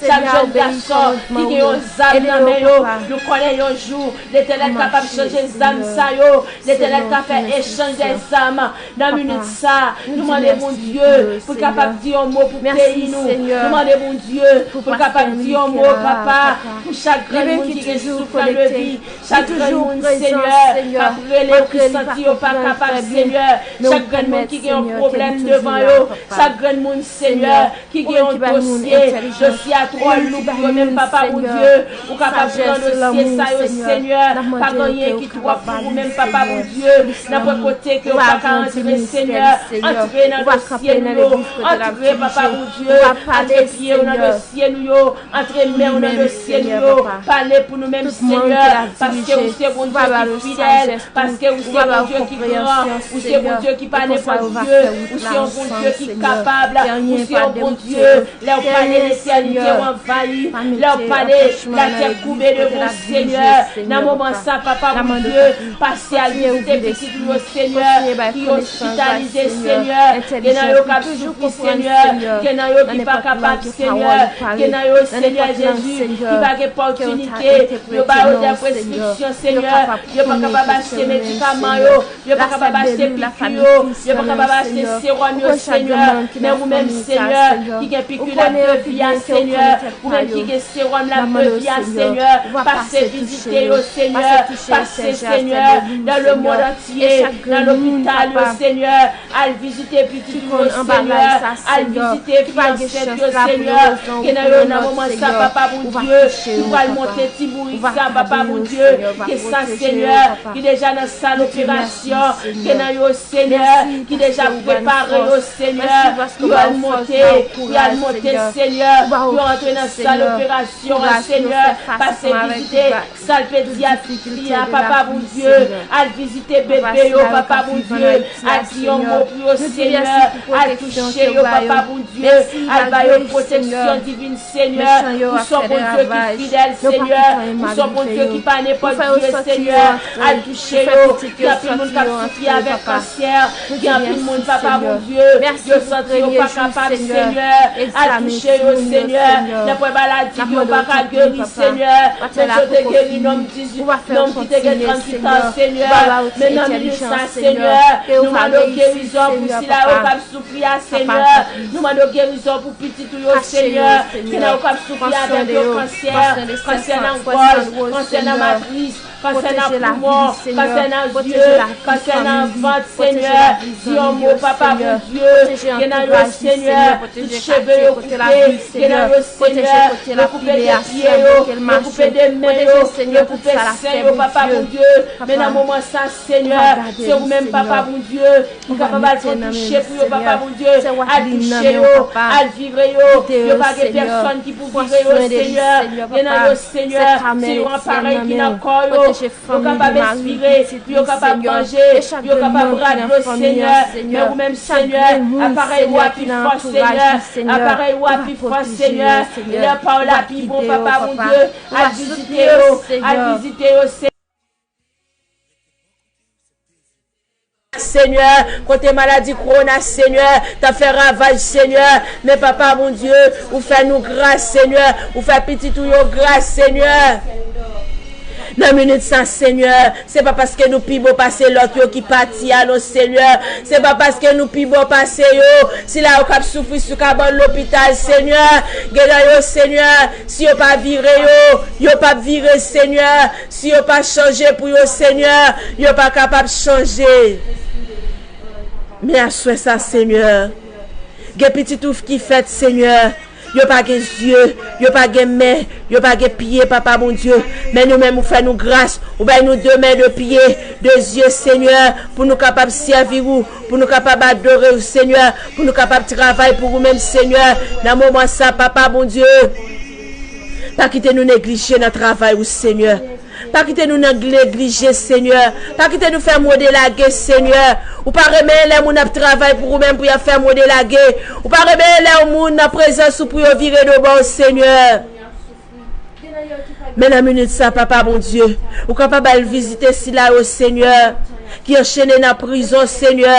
chak jèn gason ki gen yon zam nan men yo. Nou konnen yon jou Letènèl kapab chanje zam sa yo. Letènèl ka fè echanj de zam. Nan minit sa, nou mande Bondye pou l kapab di yon mo pou peyi nou. Nou mande Bondye pou l kapab di yon mo, papa, pou chak grenn moun ki gen souf nan levi. Chak grenn moun, Senyè, k ap rele w, ki santi yo pa kapab, Senyè. Chak grenn moun ki gen yon pwoblèm devan yo. Chak grenn moun, Senyè, ki gen yon dosye, dosye a twò lou pou yo menm, papa Bondye. Ou kapab pran dosye sa yo, Senyè. Pa gen anyen ki twò pou ou menm, papa Bondye. Nan pwen kote ke yo pa ka antre, Senyè. Antre nan dosye nou yo. Antre, papa Bondye. Antre pye w nan dosye nou yo. Antre men w nan dosye nou yo. Pale pou nou menm, Senyè, paske ou se Bondye ki fidèl, paske ou se Bondye ki gran, ou se Bondye ki pa nenpòt Dye, ou se yon Bondye ki kapab, ou se yon Bondye. Lè w pale, letènite w anvayi. Lè w pale, latè koube devan w, Senyè. Nan moman sa, papa Bondye, pase al vizite pitit ou yo, Senyè, ki ospitalize, Senyè. Gen nan yo k ap soufri, Senyè. Gen nan yo ki pa kapab, Senyè, ke nan yo, Senyè Jezi, ki pa gen pòtinite, yo ba yo de preskripsyon, Senyè, yo pa kapab achte medikaman yo, yo pa kapab achte piki yo, yo pa kapab achte sewòm yo, Senyè, men ou menm, Senyè, ki gen piki lap de vi a, Senyè, ou menm ki gen sewòm lap de vi a, Senyè, pase vizite yo, Senyè, pase, Senyè, dans le monde entier, nan lopital yo, Senyè, al vizite pitit ou yo, Senyè. Al vizite fi ansent yo, Senyè. Ke nan yo, nan moman sa, papa Bondye, ou pral monte ti bourik sa, papa Bondye. Ke sa, Senyè, ki deja nan sal operasyon, ke nan yo, Senyè, ki deja prepare yo, Senyè, pou y al monte, pou y al monte, Senyè, pou yo antre nan sal operasyon an, Senyè. Pase vizite sal pediatri a, papa Bondye. Al vizite bebe yo, papa Bondye. Al di yon mo pou yo, Senyè. Al touche yo, papa Bondye. Al ba yo pwoteksyon divin, Senyè. Ou se yon Bondye ki fidèl, Senyè. Ou se yon Bondye ki pa nenpòt Dye, Senyè. Al touche yo. Gen anpil moun k ap soufri avèk kansè. Gen anpil moun, papa Bondye, yo santi yo pa kapab, Senyè. Al touche yo, Senyè. Nenpòt maladi ke yo pa ka geri, Senyè. Menm si yo te geri nonm dizuit, nonm ki te gen tranntuit an, Senyè. Men nan minit sa, Senyè, nou mande w gerizon pou sila yo k ap soufri a, Senyè. Nou mande w gerizon pou pitit ou yo, Senyè. Sila yo k ap soufri avèk yo kansè, kansè nan gòj, kansè nan matris, kansè nan poumon, kansè nan zye, kansè nan vant, Senyè. Di yon mo, papa Bondye. Gen nan yo, Senyè, tout cheve yo koupe. Gen nan yo, Senyè, yo koupe de pye yo, yo koupe de men yo, yo koupe sen yo, papa Bondye. Men nan moman sa, Senyè, se ou menm, papa Bondye, ki kapab al fè touche pou yo, papa Bondye. Al touche yo, al vire yo. Yo pa gen pèsòn ki pou vire yo, Senyè. Gen nan yo, Senyè, se yon aparèy ki nan kò yo. Yo kapab espire, pou yo kapab manje, pou yo kapab bwè dlo, Senyè. Men ou menm, Senyè, aparèy ou a pi fò, Senyè. Aparèy ou a pi fò, Senyè. Lè pa w la pi bon, papa Bondye. Al vizite yo, al vizite yo, Senyè. Senyè, kote maladi kowona, Senyè, t ap fè ravaj, Senyè. Men papa Bondye, ou fè nou gras, Senyè. Ou fè pitit ou yo gras, Senyè. Nan minit sa, Senyè, se pa paske nou pi bon pase lòt yo ki pati a, non, Senyè. Se pa paske nou pi bon pase yo. Sila yo k ap soufri sou kabann lopital, Senyè. Gen nan yo, Senyè, si yo pa vire yo, yo p ap vire, Senyè. Si yo pa chanje pou yo, Senyè, yo pa kapab chanje. Men aswè sa, Senyè, gen pitit ou ki fèt, Senyè. Yo pa gen zye, yo pa gen men, yo pa gen pye, papa Bondye. Men nou menm, ou fè nou gras, ou bay nou de men, de pye, de zye, Senyè, pou nou kapab sèvi ou, pou nou kapab adore ou, Senyè, pou nou kapab travay pou ou menm, Senyè. Nan moman sa, papa Bondye, pa kite nou neglije nan travay ou, Senyè. Pa kite nou nan neglije, Senyè. Pa kite nou fè mode lage, Senyè. Ou pa renmen lè moun ap travay pou ou menm pou y ap fè mode lage. Ou pa renmen lè yon moun nan prezans ou pou yo vire do ba w, Senyè. Men nan minit sa, papa Bondye, ou kapab al vizite sila yo, Senyè, ki anchene nan prizon, Senyè.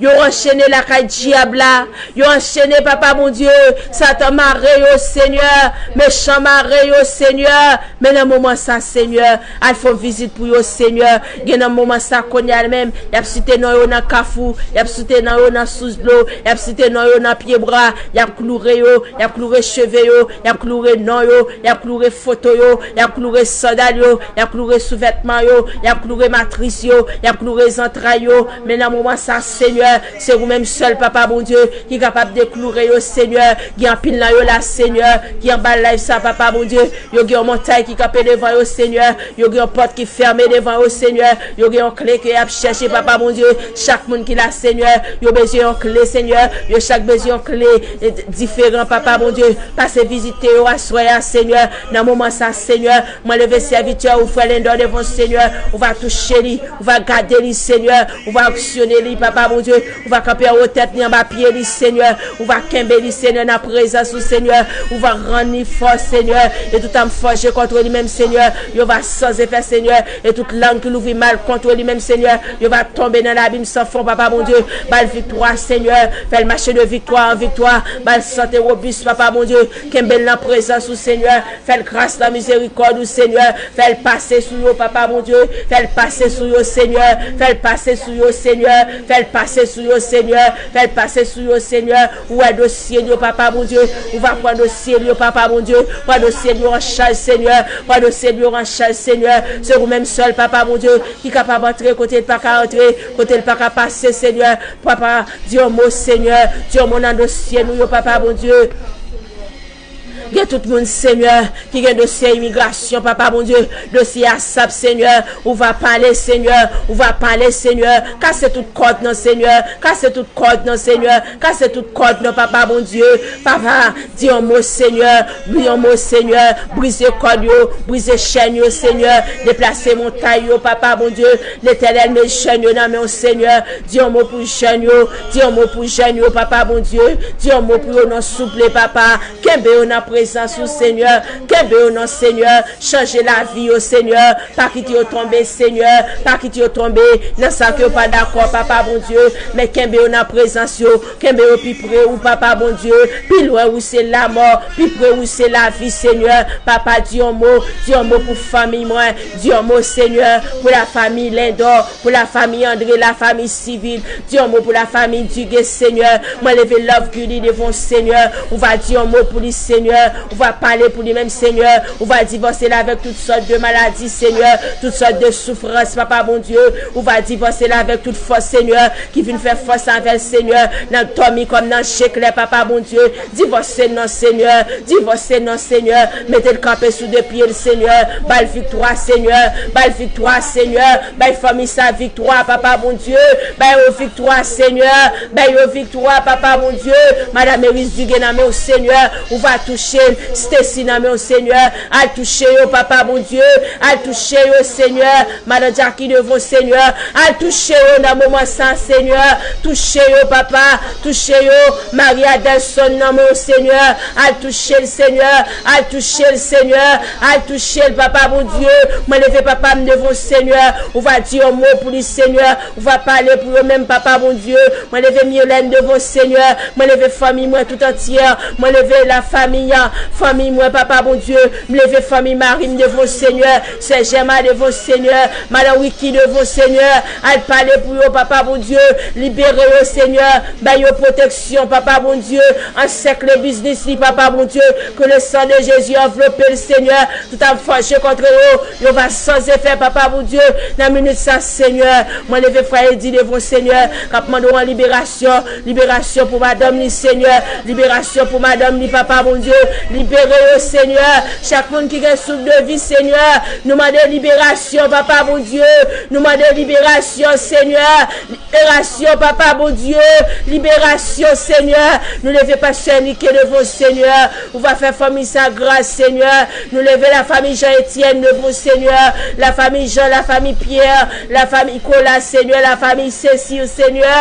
Yo anchene lakay dyab la. Yo anchene, papa Bondye. Satan mare yo, Senyè. Mechan mare yo, Senyè. Men nan moman sa, Senyè, al fè yon vizit pou yo, Senyè. Gen nan moman sa, kounye a menm, y ap site non yo nan kafou, y ap site non yo nan sous dlo, y ap site non yo nan pye bwa, y ap kloure yo, y ap kloure cheve yo, y ap kloure non yo, y ap kloure foto yo, y ap kloure sandal yo, y ap kloure souvètman yo, y ap kloure matris yo, y ap kloure zantray yo. Men nan moman sa, Senyè, se ou menm sèl, papa Bondye, ki kapab dekloure yo, Senyè. Gen anpil nan yo la, Senyè, ki anba live sa, papa Bondye. Yo gen yon montay ki kanpe devan yo, Senyè. Yo gen yon pòt ki fèmen devan yo, Senyè. Yo gen yon kle ke y ap chèche, papa Bondye. Chak moun ki la, Senyè, yo bezwen yon kle, Senyè. Yo chak bezwen yon kle, eh, diferan, papa Bondye. Pase vizite yo aswè a, Senyè. Nan moman sa, Senyè, mwen leve sèvitè ou, frè Lendò, devan w, Senyè. Ou va touche li, ou va gade li, Senyè. Ou va anksyone li, Papa Bondye. Ou va kanpe anwo tèt li, anba pye li, Senyè. Ou va kenbe li, Senyè, nan prezans ou, Senyè. Ou va rann li fò, Senyè. E tout ame fòje kont li menm, Senyè, yo va san efè, Senyè. E tout lang ki louvri mal kont li menm, Senyè, yo va tonbe nan labim san fon, Papa Bondye. Ba l viktwa, Senyè. Fè l mache de viktwa an viktwa. Ba l sante wobis, Papa Bondye. Kenbe l nan prezans ou, Senyè. Fè l gras nan mizerikòd ou, Senyè. Fè l pase sou yo, Papa Bondye. Fè l pase sou yo, Senyè. Fè l pase sou yo, Senyè. Fè l pase sou yo, Senyè. Fè l pase sou yo, Senyè. Ou wè dosye yo, Papa Bondye. Ou va pran dosye yo, Papa Bondye. Pran dosye yo an chaj, Senyè. Pran dosye yo an chaj, Senyè. Se ou menm sèl, Papa Bondye, ki kapab antre kote l pa ka antre, kote l pa ka pase, Senyè. Papa, di yon mo, Senyè. Di yon mo nan dosye nou yo, Papa Bondye. Gen tout moun, Senyè, ki gen dosye imigrasyon, Papa Bondye, dosye asap, Senyè, ou va pale, Senyè, ou va pale, Senyè, kase tout kòd nan, Senyè, kase tout kòd nan, Senyè, kase tout kòd nan, Papa Bondye, Papa, di yon mo, Senyè, di yon mo, Senyè, brize kòd yo, brize chèn yo, Senyè, deplase montay yo, Papa Bondye, Letènèl, met jèn yo nan men w, Senyè, di yon mo pou jèn yo, di yon mo pou jèn yo, Papa Bondye, di yon mo pou yo non souple, Papa. Kenbe yo nan prezans ou, Senyè. Kenbe yo non, Senyè. Chanje lavi yo, Senyè. Pa kite yo tonbe, Senyè. Pa kite yo tonbe nan sa ke yo pa dakò, Papa Bondye. Men kenbe yo nan prezans yo. Kenbe yo pi pre ou, Papa Bondye. Pi lwen ou se lamò. Pi pre ou se lavi, Senyè. Papa, di yon mo. Di yon mo pou fanmi mwen. Di yon mo, Senyè, pou lafanmi Lendò. Pou lafanmi Andre, lafanmi Sivil. Di yon mo pou lafanmi Dugué, Senyè. Mwen leve Love Gully devan w, Senyè. Ou va di yon mo pou li, Senyè. Ou va pale pou li menm, Senyè. Ou va divòse l avèk tout sòt de maladi, Senyè. Tout sòt de soufrans, Papa Bondye. Ou va divòse l avèk tout fòs, Senyè, ki vin fè fòs avè l, Senyè. Nan dòmi kòm nan je klè, Papa Bondye. Divòse non, Senyè. Divòse non, Senyè. Mete l kanpe sou de pye l, Senyè. Ba l viktwa, Senyè. Ba l viktwa, Senyè. Bay fanmi sa viktwa, Papa Bondye. Bay yo viktwa, Senyè. Bay yo viktwa, Papa Bondye. Madan Meris Dugué nan men w, Senyè. Ou va touche l. Stacy nan men w, Senyè. Al touche yo, Papa Bondye. Al touche yo, Senyè. Madan Jackie devan w, Senyè. Al touche yo nan moman sa, Senyè. Touche yo, Papa. Touche yo. Maria Delson nan men w, Senyè. Al touche l, Senyè. Al touche l, Senyè. Al touche l, Papa Bondye. Mwen leve papa m devan w, Senyè. Ou va di yon mo pou li, Senyè. Ou va pale pou yo menm, Papa Bondye. Mwen leve Mylène devan w, Senyè. Mwen leve fanmi mwen tout antyè. Mwen leve lafanmi an, fanmi mwen, Papa Bondye. M leve fanmi mari m devan w, Senyè. Sè Jèma devan w, Senyè. Madan Wiki devan w, Senyè. Al pale pou yo, Papa Bondye. Libere yo, Senyè. Bay yo pwoteksyon, Papa Bondye. Ansèkle biznis li, Papa Bondye. Que le sang de Jésus enveloppe l, Senyè. Tout ame fòje kont yo, yo va san efè, Papa Bondye. Nan minit sa, Senyè, mwen leve frè Edi devan w, Senyè, k ap mande w an liberasyon. Liberasyon pou madanm li, Senyè. Liberasyon pou madanm li, Papa Bondye. Libere yo, Senyè. Chak moun ki gen souf de vi, Senyè, nou mande liberasyon, Papa Bondye. Nou mande liberasyon, Senyè. Liberasyon, Papa Bondye. Liberasyon, Senyè. Nou leve pastè Nike devan w, Senyè. Ou va fè fanmi sa gras, Senyè. Nou leve lafanmi Jean Etienne devan w, Senyè. Lafanmi Jean, lafanmi Pierre, lafanmi Nicolas, Senyè. Lafanmi Cécile, Senyè.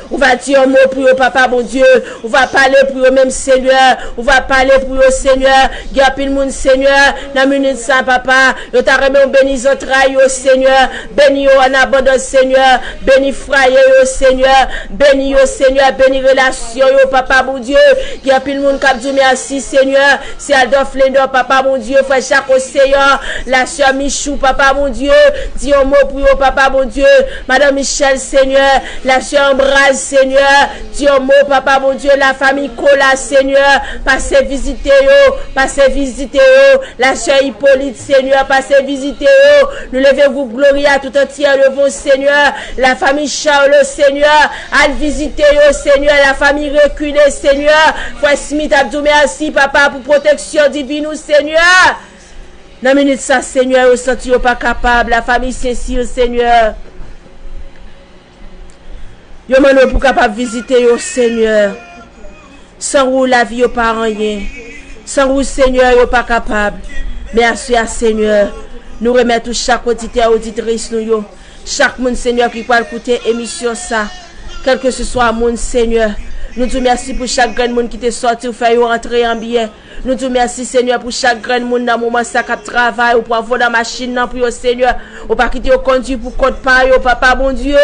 Ou va di yon mo pou yo, Papa Bondye. Ou va pale pou yo menm, Senyè. Ou va pale pou yo, Senyè. Gen anpil moun, Senyè, nan minit sa, Papa. Yo ta renmen w beni zantray yo, Senyè. Beni yo an abondans, Senyè. Beni fwaye yo, Senyè. Beni yo, Senyè. Beni relasyon yo, Papa Bondye. Gen anpil moun k ap di w mèsi, Senyè. Se Adolphe Lendor, Papa Bondye. Frè Jacques Océan. Lasè Michou, Papa Bondye. Di yon mo pou yo, Papa Bondye. Madan Michel, Senyè. Lasè Ambroise, Senyè. Di yon mo, Papa Bondye. Lafanmi Kola, Senyè. Pase vizite yo. Pase vizite yo. Lasè Ipolit, Senyè, pase vizite yo. Nou leve gwoup Gloria tout antyè devan w, Senyè. Lafanmi Charles, Senyè, al vizite yo, Senyè. Lafanmi Rekile, Senyè. Frè Smith ap di w mèsi, Papa, pou pwoteksyon divin ou, Senyè. Nan minit sa, Senyè, yo santi yo pa kapab. Lafanmi Sensil, Senyè. Yo mande w pou w kapab vizite yo, Senyè. San ou, lavi yo pa anyen. San ou, Senyè, yo pa kapab. Men aswè a, Senyè, Nou remèt ou chak oditè, oditris nou yo, chak moun, Senyè, ki pral koute emisyon sa, kèlkeseswa moun, Senyè. Nou di w mèsi pou chak grenn moun ki te sòti, ou fè yo antre an byen. Nou di w mèsi, Senyè, pou chak grenn moun nan moman sa k ap travay, ou pran volan machin nan pou yo, Senyè. Ou pa kite yo kondui pou kont pa yo, Papa Bondye.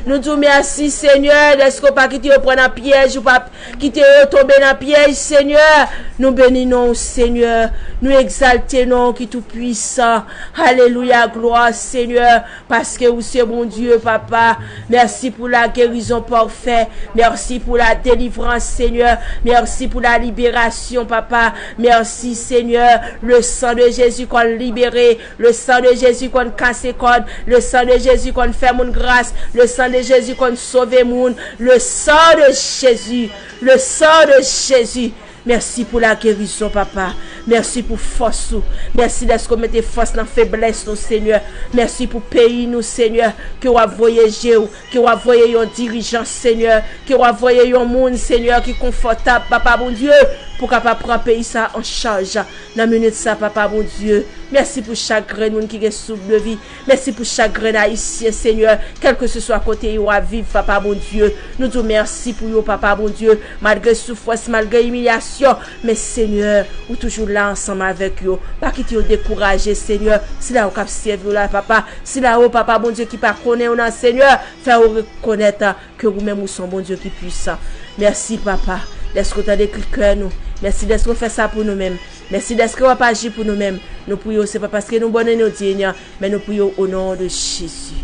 Nou di w mèsi, Senyè, dèske ou pa kite yo pran nan pyèj, ou pa kite yo tonbe nan pyèj, Senyè. Nou beni non w, Senyè. Nou egzalte non w ki tou pwisan. Alelouya, glwa, Senyè, paske ou se Bondye, Papa. Mèsi pou la gerizon pafè. Mèsi pou la delivrans, Senyè. Mèsi pou la liberasyon, Papa. Mèsi, Senyè. Le sang de Jésus konn libere. Le sang de Jésus konn kase kòd. Le sang de Jésus konn fè moun gras. Le sang de Jésus konn sove moun. Le sang de Jésus. Le sang de Jésus. Mèsi pou la gerizon, Papa. Mèsi pou fòs ou. Mèsi dèske w mete fòs nan feblès nou, Senyè. Mèsi pou peyi nou, Senyè. Ke w ap voye je w, ke w ap voye yon dirijan, Senyè. Ke w ap voye yon moun, Senyè, ki konfòtab, Papa Bondye, pou kapab pran peyi sa an chaj. Nan minit sa, Papa Bondye, mèsi pou chak grenn moun ki gen souf de vi. Mèsi pou chak grenn Ayisyen, Senyè, kèlkeseswa kote yo ap viv, Papa Bondye. Nou di w mèsi pou yo, Papa Bondye. Malgre soufrans, malgre imilyasyon, men, Senyè, ou toujou la ansanm avèk yo. Pa kite yo dekouraje, Senyè. Sila yo k ap sèvi w la, Papa. Sila yo, Papa Bondye, ki pa konnen w nan, Senyè, fè yo rekonèt ke ou menm ou se yon Bondye ki pwisan. Mèsi, Papa, dèske w tande kri kè nou. Mèsi dèske w fè sa pou nou menm. Mèsi dèske w ap aji pou nou menm. Nou priye w, se pa paske nou bon e nou diy, men nou priye w o non de Jezi.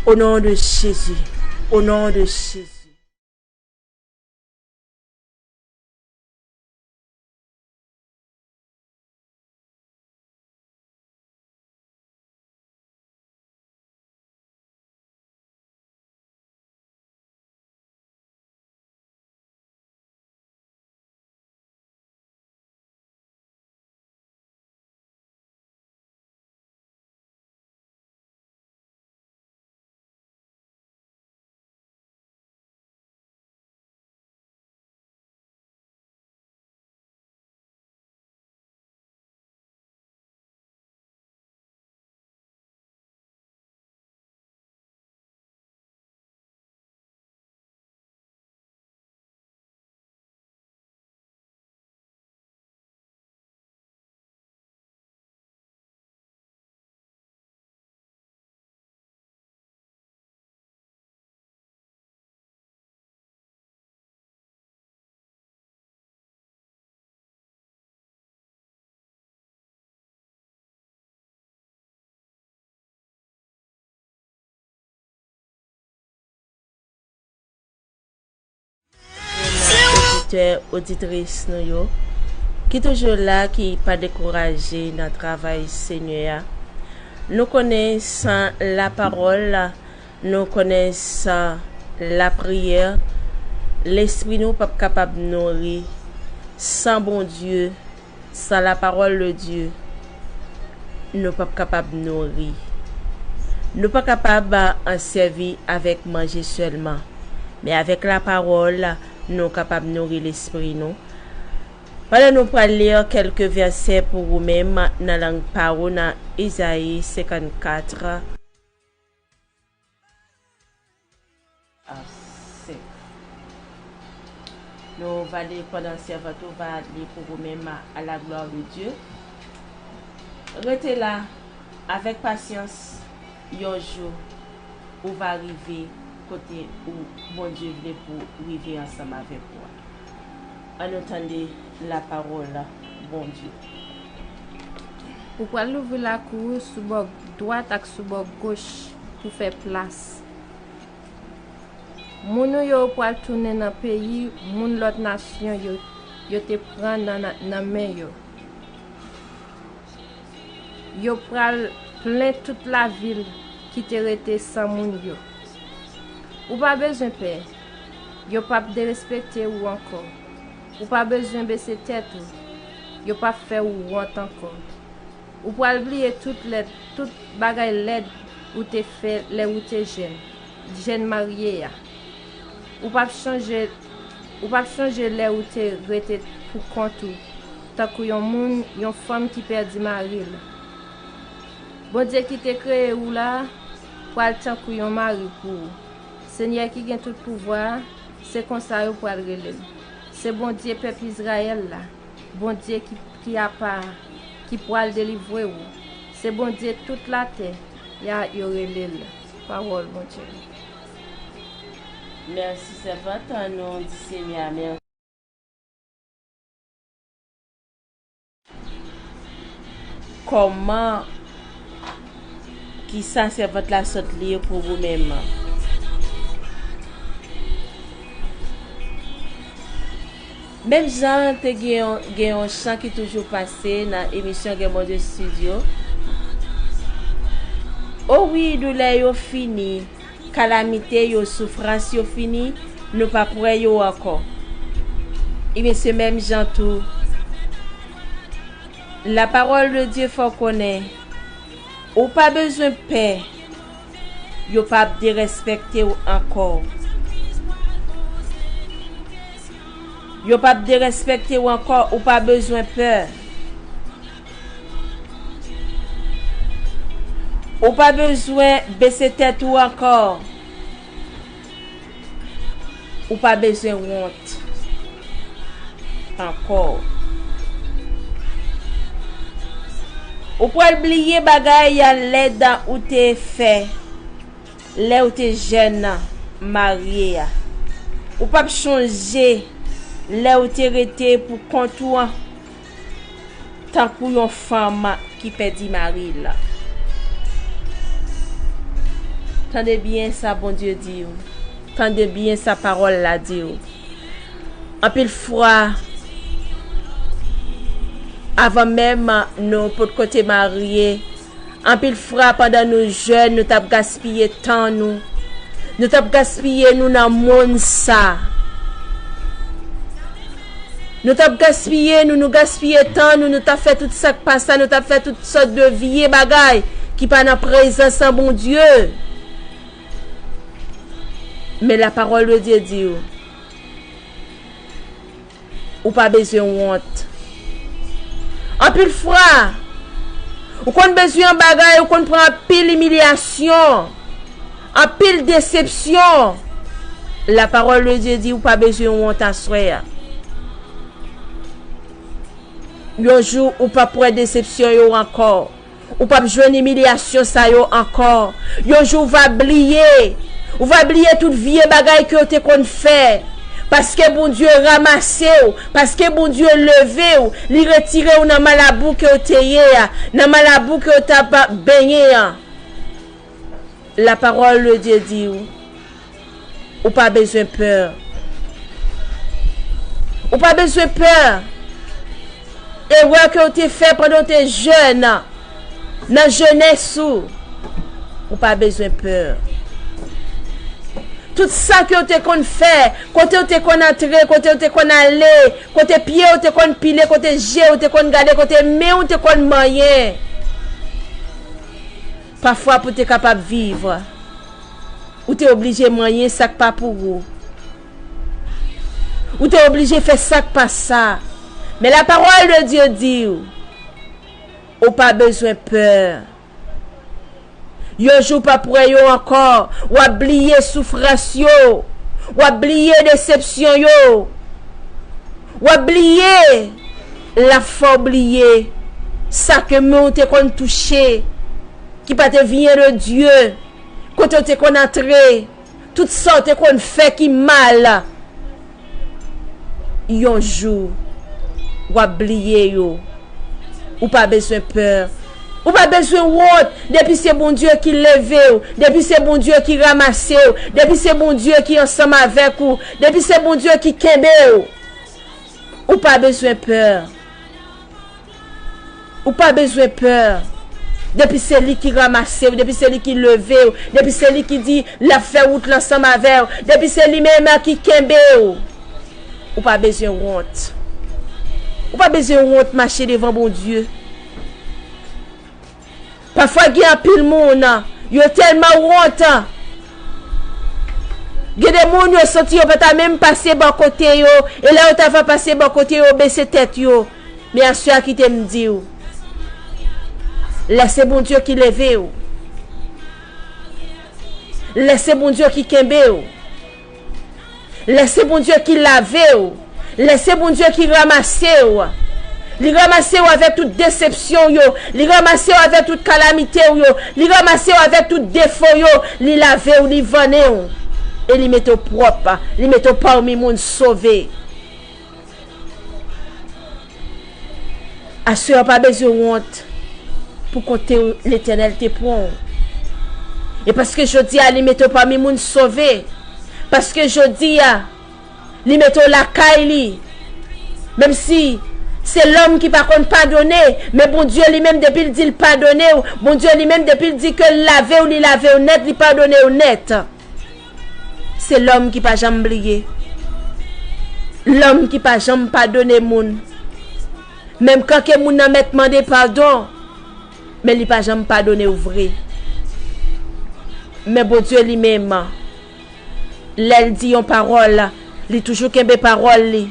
O non de Jezi. O non de Jezi. Oditè, oditris nou yo, ki toujou la, ki pa dekouraje nan travay Senyè a. Nou konnen san lapawòl, nou konnen san lapriyè, lespri nou p ap kapab nouri. San Bondye, san la parole de Dieu, nou p ap kapab nouri. Nou pa kapab, a, ansèvi avèk manje sèlman, men avèk lapawòl, nou kapab nouri lespri nou. Pandan nou pral li kèlke vèsè pou ou menm nan lang pa ou nan Izayi senkannkat, a senk. Nou va li pandan sèvant ou va li pou ou menm, à la gloire de Dieu. Rete la avèk pasyans, yon jou ou va rive kote ou Bondye vle pou rive ansanm avèk ou a. Ann nou tande lapawòl Bondye. Ou pral louvri lakou ou sou bò dwat ak sou bò goch pou fè plas. Moun ou yo pral tounen nan peyi moun lòt nasyon yo, yo te pran nan, nan, nan men yo. Yo pral plen tout lavil ki te rete san moun yo. Ou pa bezwen pè. Yo p ap derespekte ou ankò. Ou pa bezwen bese tèt ou. Yo p ap fè ou wont ankò. Ou pral bliye tout lèd, tout bagay lèd ou te fè lè ou te jèn, jèn marye a. Ou p ap chonje, ou p ap chonje lè ou te rete pou kont ou, tankou yon moun, yon fanm ki pèdi mari l. Bondye ki te kreye w la pral tankou yon mari pou ou. Senyè ki gen tout pouvwa a, se konsa yo pral rele l. Se Bondye pèp Izrayèl la, Bondye ki, ki apa a, ki pral delivre w. Se Bondye tout latè, y a, yo rele l. Pawòl Bondye. Mèsi, sèvant, nou di Senyè a mèsi. Kòman, kisa sèvant la sot li pou ou menm? Menm jan te gen yon, gen yon chan ki toujou pase nan emisyon Gen Bondye Studio. O wi, doulè yo fini, kalamite yo, soufrans yo fini, nou p ap wè yo ankò. Ebyen, se menm jan tou. La parole de Dieu fè w konnen, ou pa bezwen pè, yo p ap derespekte w ankò. Yo p ap derespekte w ankò, ou pa bezwen pè. Ou pa bezwen bese tèt ou ankò. Ou pa bezwen wont ankò. Ou pral bliye bagay lèd ou te fè lè ou te jèn marye a. Ou p ap chonje lè ou te rete pou kont ou an tankou yon fanm ki pèdi mari l. Tande byen sa Bondye di w. Tande byen sa pawòl la di w. Anpil fwa, avan menm nou potko te marye, anpil fwa pandan nou jèn, nou t ap gaspiye tan nou. Nou t ap gaspiye nou nan monn sa. Nou t ap gaspiye nou, nou gaspiye tan nou, nou t ap fè tout sa k pa sa, nou t ap fè tout sòt de vye bagay ki pa nan prezans an Bondye. Men la parole de Dieu di w, ou pa bezwen wont. Anpil fwa, ou konn bezwen yon bagay, ou konn pran anpil imilyasyon, anpil desepsyon. La parole de Dieu di ou pa bezwen wont aswè a. Yon jou, ou p ap wè desepsyon yo ankò. Ou p ap jwenn imilyasyon sa yo ankò. Yon jou, ou va bliye. Ou va bliye tout vye bagay ke w te konn fè. Paske Bondye ranmase w, paske Bondye leve w, li retire w nan malabou ke w te ye a, nan malabou ke w t ap benyen an. La parole de Dieu di w, ou pa bezwen pè. Ou pa bezwen pè. Erè ke w te fè pandan w te jèn, nan jenès ou, ou pa bezwen pè. Tout sa ke w te konn fè, kote w te konn antre, kote w te konn ale, kote pye w te konn pile, kote je w te konn gade, kote men w te konn manyen. Pafwa pou te kapab viv, ou te oblije manyen sa k pa pou ou. Ou te oblije fè sa k pa sa. Men la parole de Dieu di w, ou pa bezwen pè. Yon jou w p ap wè yo ankò. W ap bliye soufrans yo. W ap bliye desepsyon yo. W ap bliye. L ap fè w bliye sa ke men w te konn touche, ki pa te vyen de Dye, kote w te konn antre, tout sa w te konn fè ki mal. Yon jou, w ap bliye yo. Ou pa bezwen pè. Ou pa bezwen wont. Depi se Bondye ki leve w, depi se Bondye ki ranmase w, depi se Bondye ki ansanm avèk ou, depi se Bondye ki kenbe w, ou pa bezwen pè. Ou pa bezwen pè. Depi se li ki ranmase w, depi se li ki leve w, depi se li ki di l ap fè wout la ansanm avè w, depi se li menm ki kenbe w, ou pa bezwen wont. Ou pa bezwen wont mache devan Bondye. Pafwa gen anpil moun, yo tèlman wont. Gen de moun yo santi yo pa ta menm pase bò kote yo, e lè yo ta va pase bò kote yo, bese tèt yo. Men aswè a kite m di w, Lè se Bondye ki leve w. Lè se Bondye ki kenbe w. Lè se Bondye ki lave w. Lè se Bondye ki ranmase w. Li ranmase w avèk tout desepsyon w yo. Li ranmase w avèk tout kalamite w yo. Li ranmase w avèk tout defo yo. Li lave w, li vannen w. E li mete w pwòp. Li mete w pami moun sove. Aswè a w pa bezwen wont pou kote Letènèl te pran w. E paske jodi a li mete w pami moun sove. Paske jodi a li mete w lakay li. Menm si se lòm ki pa konn padone, men Bondye li menm depi l di l padone w, Bondye li menm depi l di ke l lave w, li lave w nèt, li padone w nèt. Se lòm ki pa janm bliye. Lòm ki pa janm padone moun. Menm kan ke moun nan mèt mande padon, men li pa janm padone w vre. Men Bondye li menm, lè l di yon pawòl, li toujou kenbe pawòl li.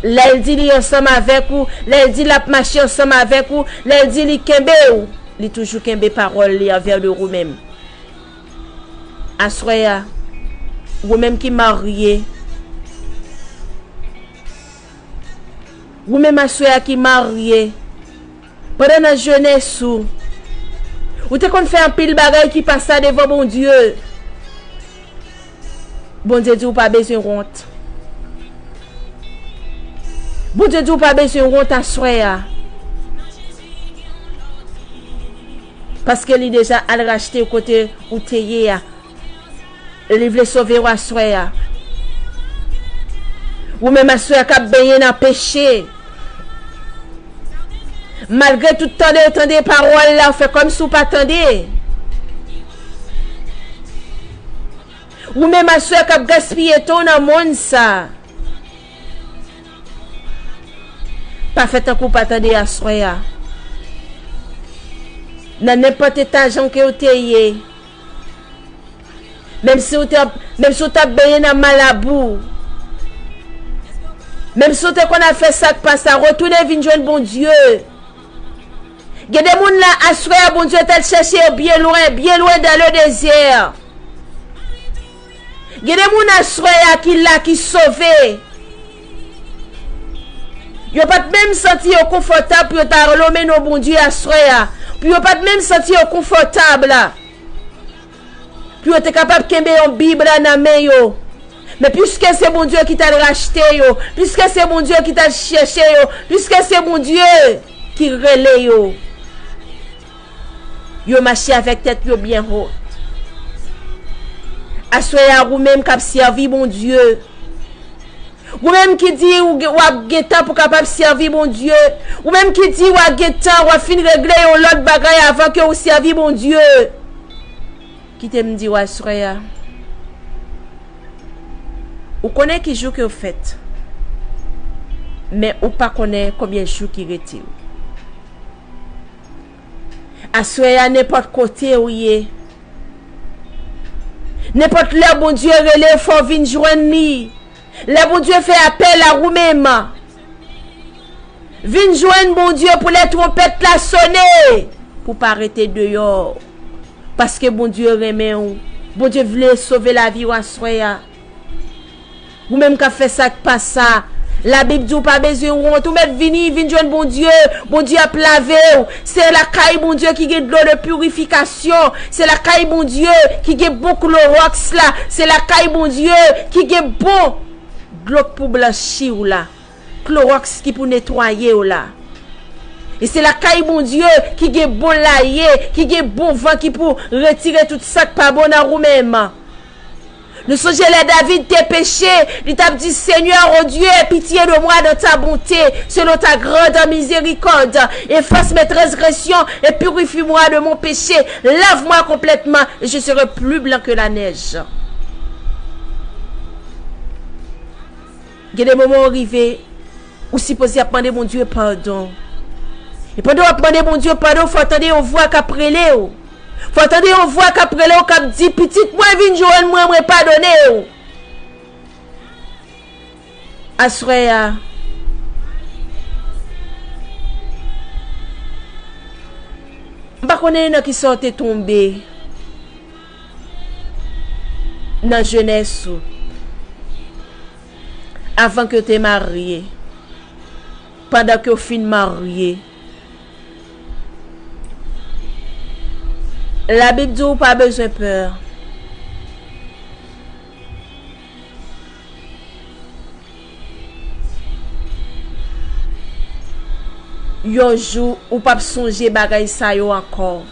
Lè l di li ansanm avèk ou, lè l di l ap mache ansanm avèk ou, lè l di li kenbe w, li toujou kenbe pawòl li anvè de ou menm. Aswè a, ou menm ki marye, ou menm aswè a ki marye, pandan nan jenès ou, ou te konn fè anpil bagay ki pa sa devan Bondye. Bondye di w pa bezwen wont. Bondye di w pa bezwen wont aswè a. Paske li deja al rachte w kote ou te ye a. Li vle sove w aswè a. Ou menm aswè a k ap benyen nan peche. Malgre tout tande w tande pawòl la, ou fè kòmsi w pa tande. Ou menm aswè a k ap gaspiye tan w nan monn sa a. Pa fè tankou w pa tande aswè a. Nan nenpòt eta jan ke w te ye, menm si w te ap, menm si w t ap benyen nan malabou, menm si w te konn ap fè sa k pa sa, retounen vin jwenn Bondye. Gen de moun la, aswè a, Bondye t al chèche yo byen lwen, byen lwen dans le désert. Gen de moun aswè a ki la, ki sove. Yo pa t menm santi yo konfòtab pou yo ta rele non Bondye aswè a. Pou yo pa t menm santi yo konfòtab la. Pou yo te kapab kenbe yon Bib la nan men yo. Men piske se Bondye ki t al rachte yo, piske se Bondye ki t al chèche yo, piske se Bondye ki rele yo, yo mache avèk tèt yo byen wo. Aswè a, ou menm k ap sèvi Bondye, ou menm ki di ou gen, w ap gen tan pou kapab sèvi Bondye, ou menm ki di w ap gen tan, w ap fin regle yon lòt bagay avan ke ou sèvi Bondye, kite m di w aswè a, ou konnen ki jou ke w fèt, men ou pa konnen konbyen jou ki rete w. Aswè a, nenpòt kote ou ye, nenpòt lè Bondye rele w, fò w vin jwenn li. Lè Bondye fè apèl a ou menm, vin jwenn Bondye pou lè twonpèt la sone, pou w pa rete deyò. Paske Bondye renmen w. Bondye vle sove lavi w aswè a. Ou menm k ap fè sa k pa sa, Labib di w pa bezwen wont, ou mèt vini, vin jwenn Bondye. Bondye ap lave w. Se lakay Bondye ki gen dlo de pirifikasyon. Se lakay Bondye ki gen bon klowòks la. Se lakay Bondye ki gen bon dlo k pou blanchi w la. Klowòks ki pou netwaye w la. E se lakay Bondye ki gen bon laye, ki gen bon van ki pou retire tout sa k pa bon nan ou menm. Nou sonje lè David te peche, li t ap di, Seigneur, ô Dieu, aie pitié de moi dans ta bonté, selon ta grande miséricorde, efface mes transgressions et purifie-moi de mon péché, lave-moi complètement et je serai plus blanc que la neige. Gen de moman ou rive, ou sipoze ap mande Bondye padon. E pandan w ap mande Bondye padon, fò w tande yon vwa k ap rele w. Fò w tande yon vwa k ap rele w, k ap di, pitit mwen, vin jwenn mwen, mwen padone w. Aswè a, M pa konnen nan kisa w te tonbe nan jenès ou, avan ke w te marye, pandan ke w fin marye. Labib di w pa bezwen pè. Yon jou, ou p ap sonje bagay sa yo ankò.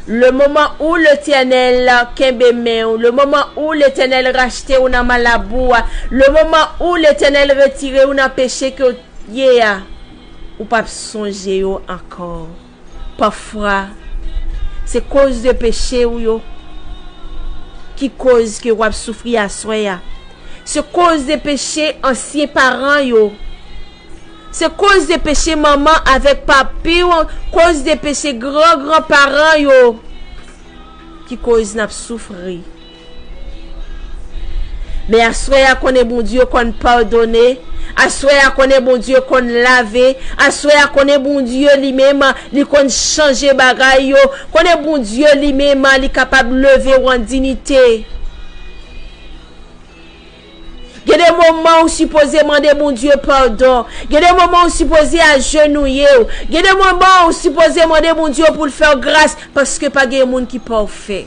Le moment où Letènèl kenbe men w, le moment où Letènèl rachte w nan man labou a, le moment où Letènèl retire w nan peche ke w ye a, ou p ap sonje yo ankò. Pafwa, se koz de peche w yo ki koz ke w ap soufri aswè a. Se koz de peche ansyen paran yo. Se koz de peche manman avèk papi w, koz de peche gran gran paran yo ki koz n ap soufri. Men aswè a konnen Bondye konn padone, aswè a konnen Bondye konn lave, aswè a konnen Bondye li menm li konn chanje bagay yo, konnen Bondye li menm li kapab leve w an dinite. Gen de moman ou sipoze mande Bondye padon. Gen de moman ou sipoze ajenouye w. Gen de moman ou sipoze mande Bondye pou l fè w gras, paske pa gen moun ki pafè.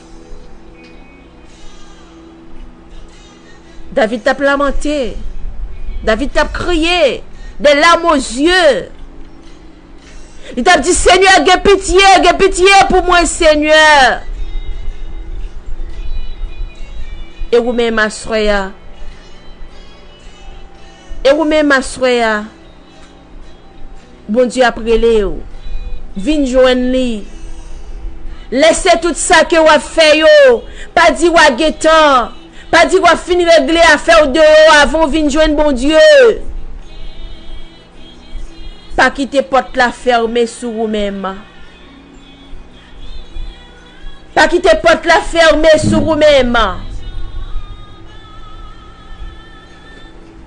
David t ap lamante. David t ap kriye, des larmes aux yeux. Li t ap di, Senyè, gen pitye, gen pitye pou mwen, Senyè. E ou menm aswè a. E ou menm aswè a. Bondye ap rele w. Vin jwenn li. Lese tout sa ke w ap fè yo. Pa di w a gen tan. Pa di w ap fin regle afè w deyò avan w vin jwenn Bondye. Pa kite pòt la fèmen sou ou menm. Pa kite pòt la fèmen sou ou menm.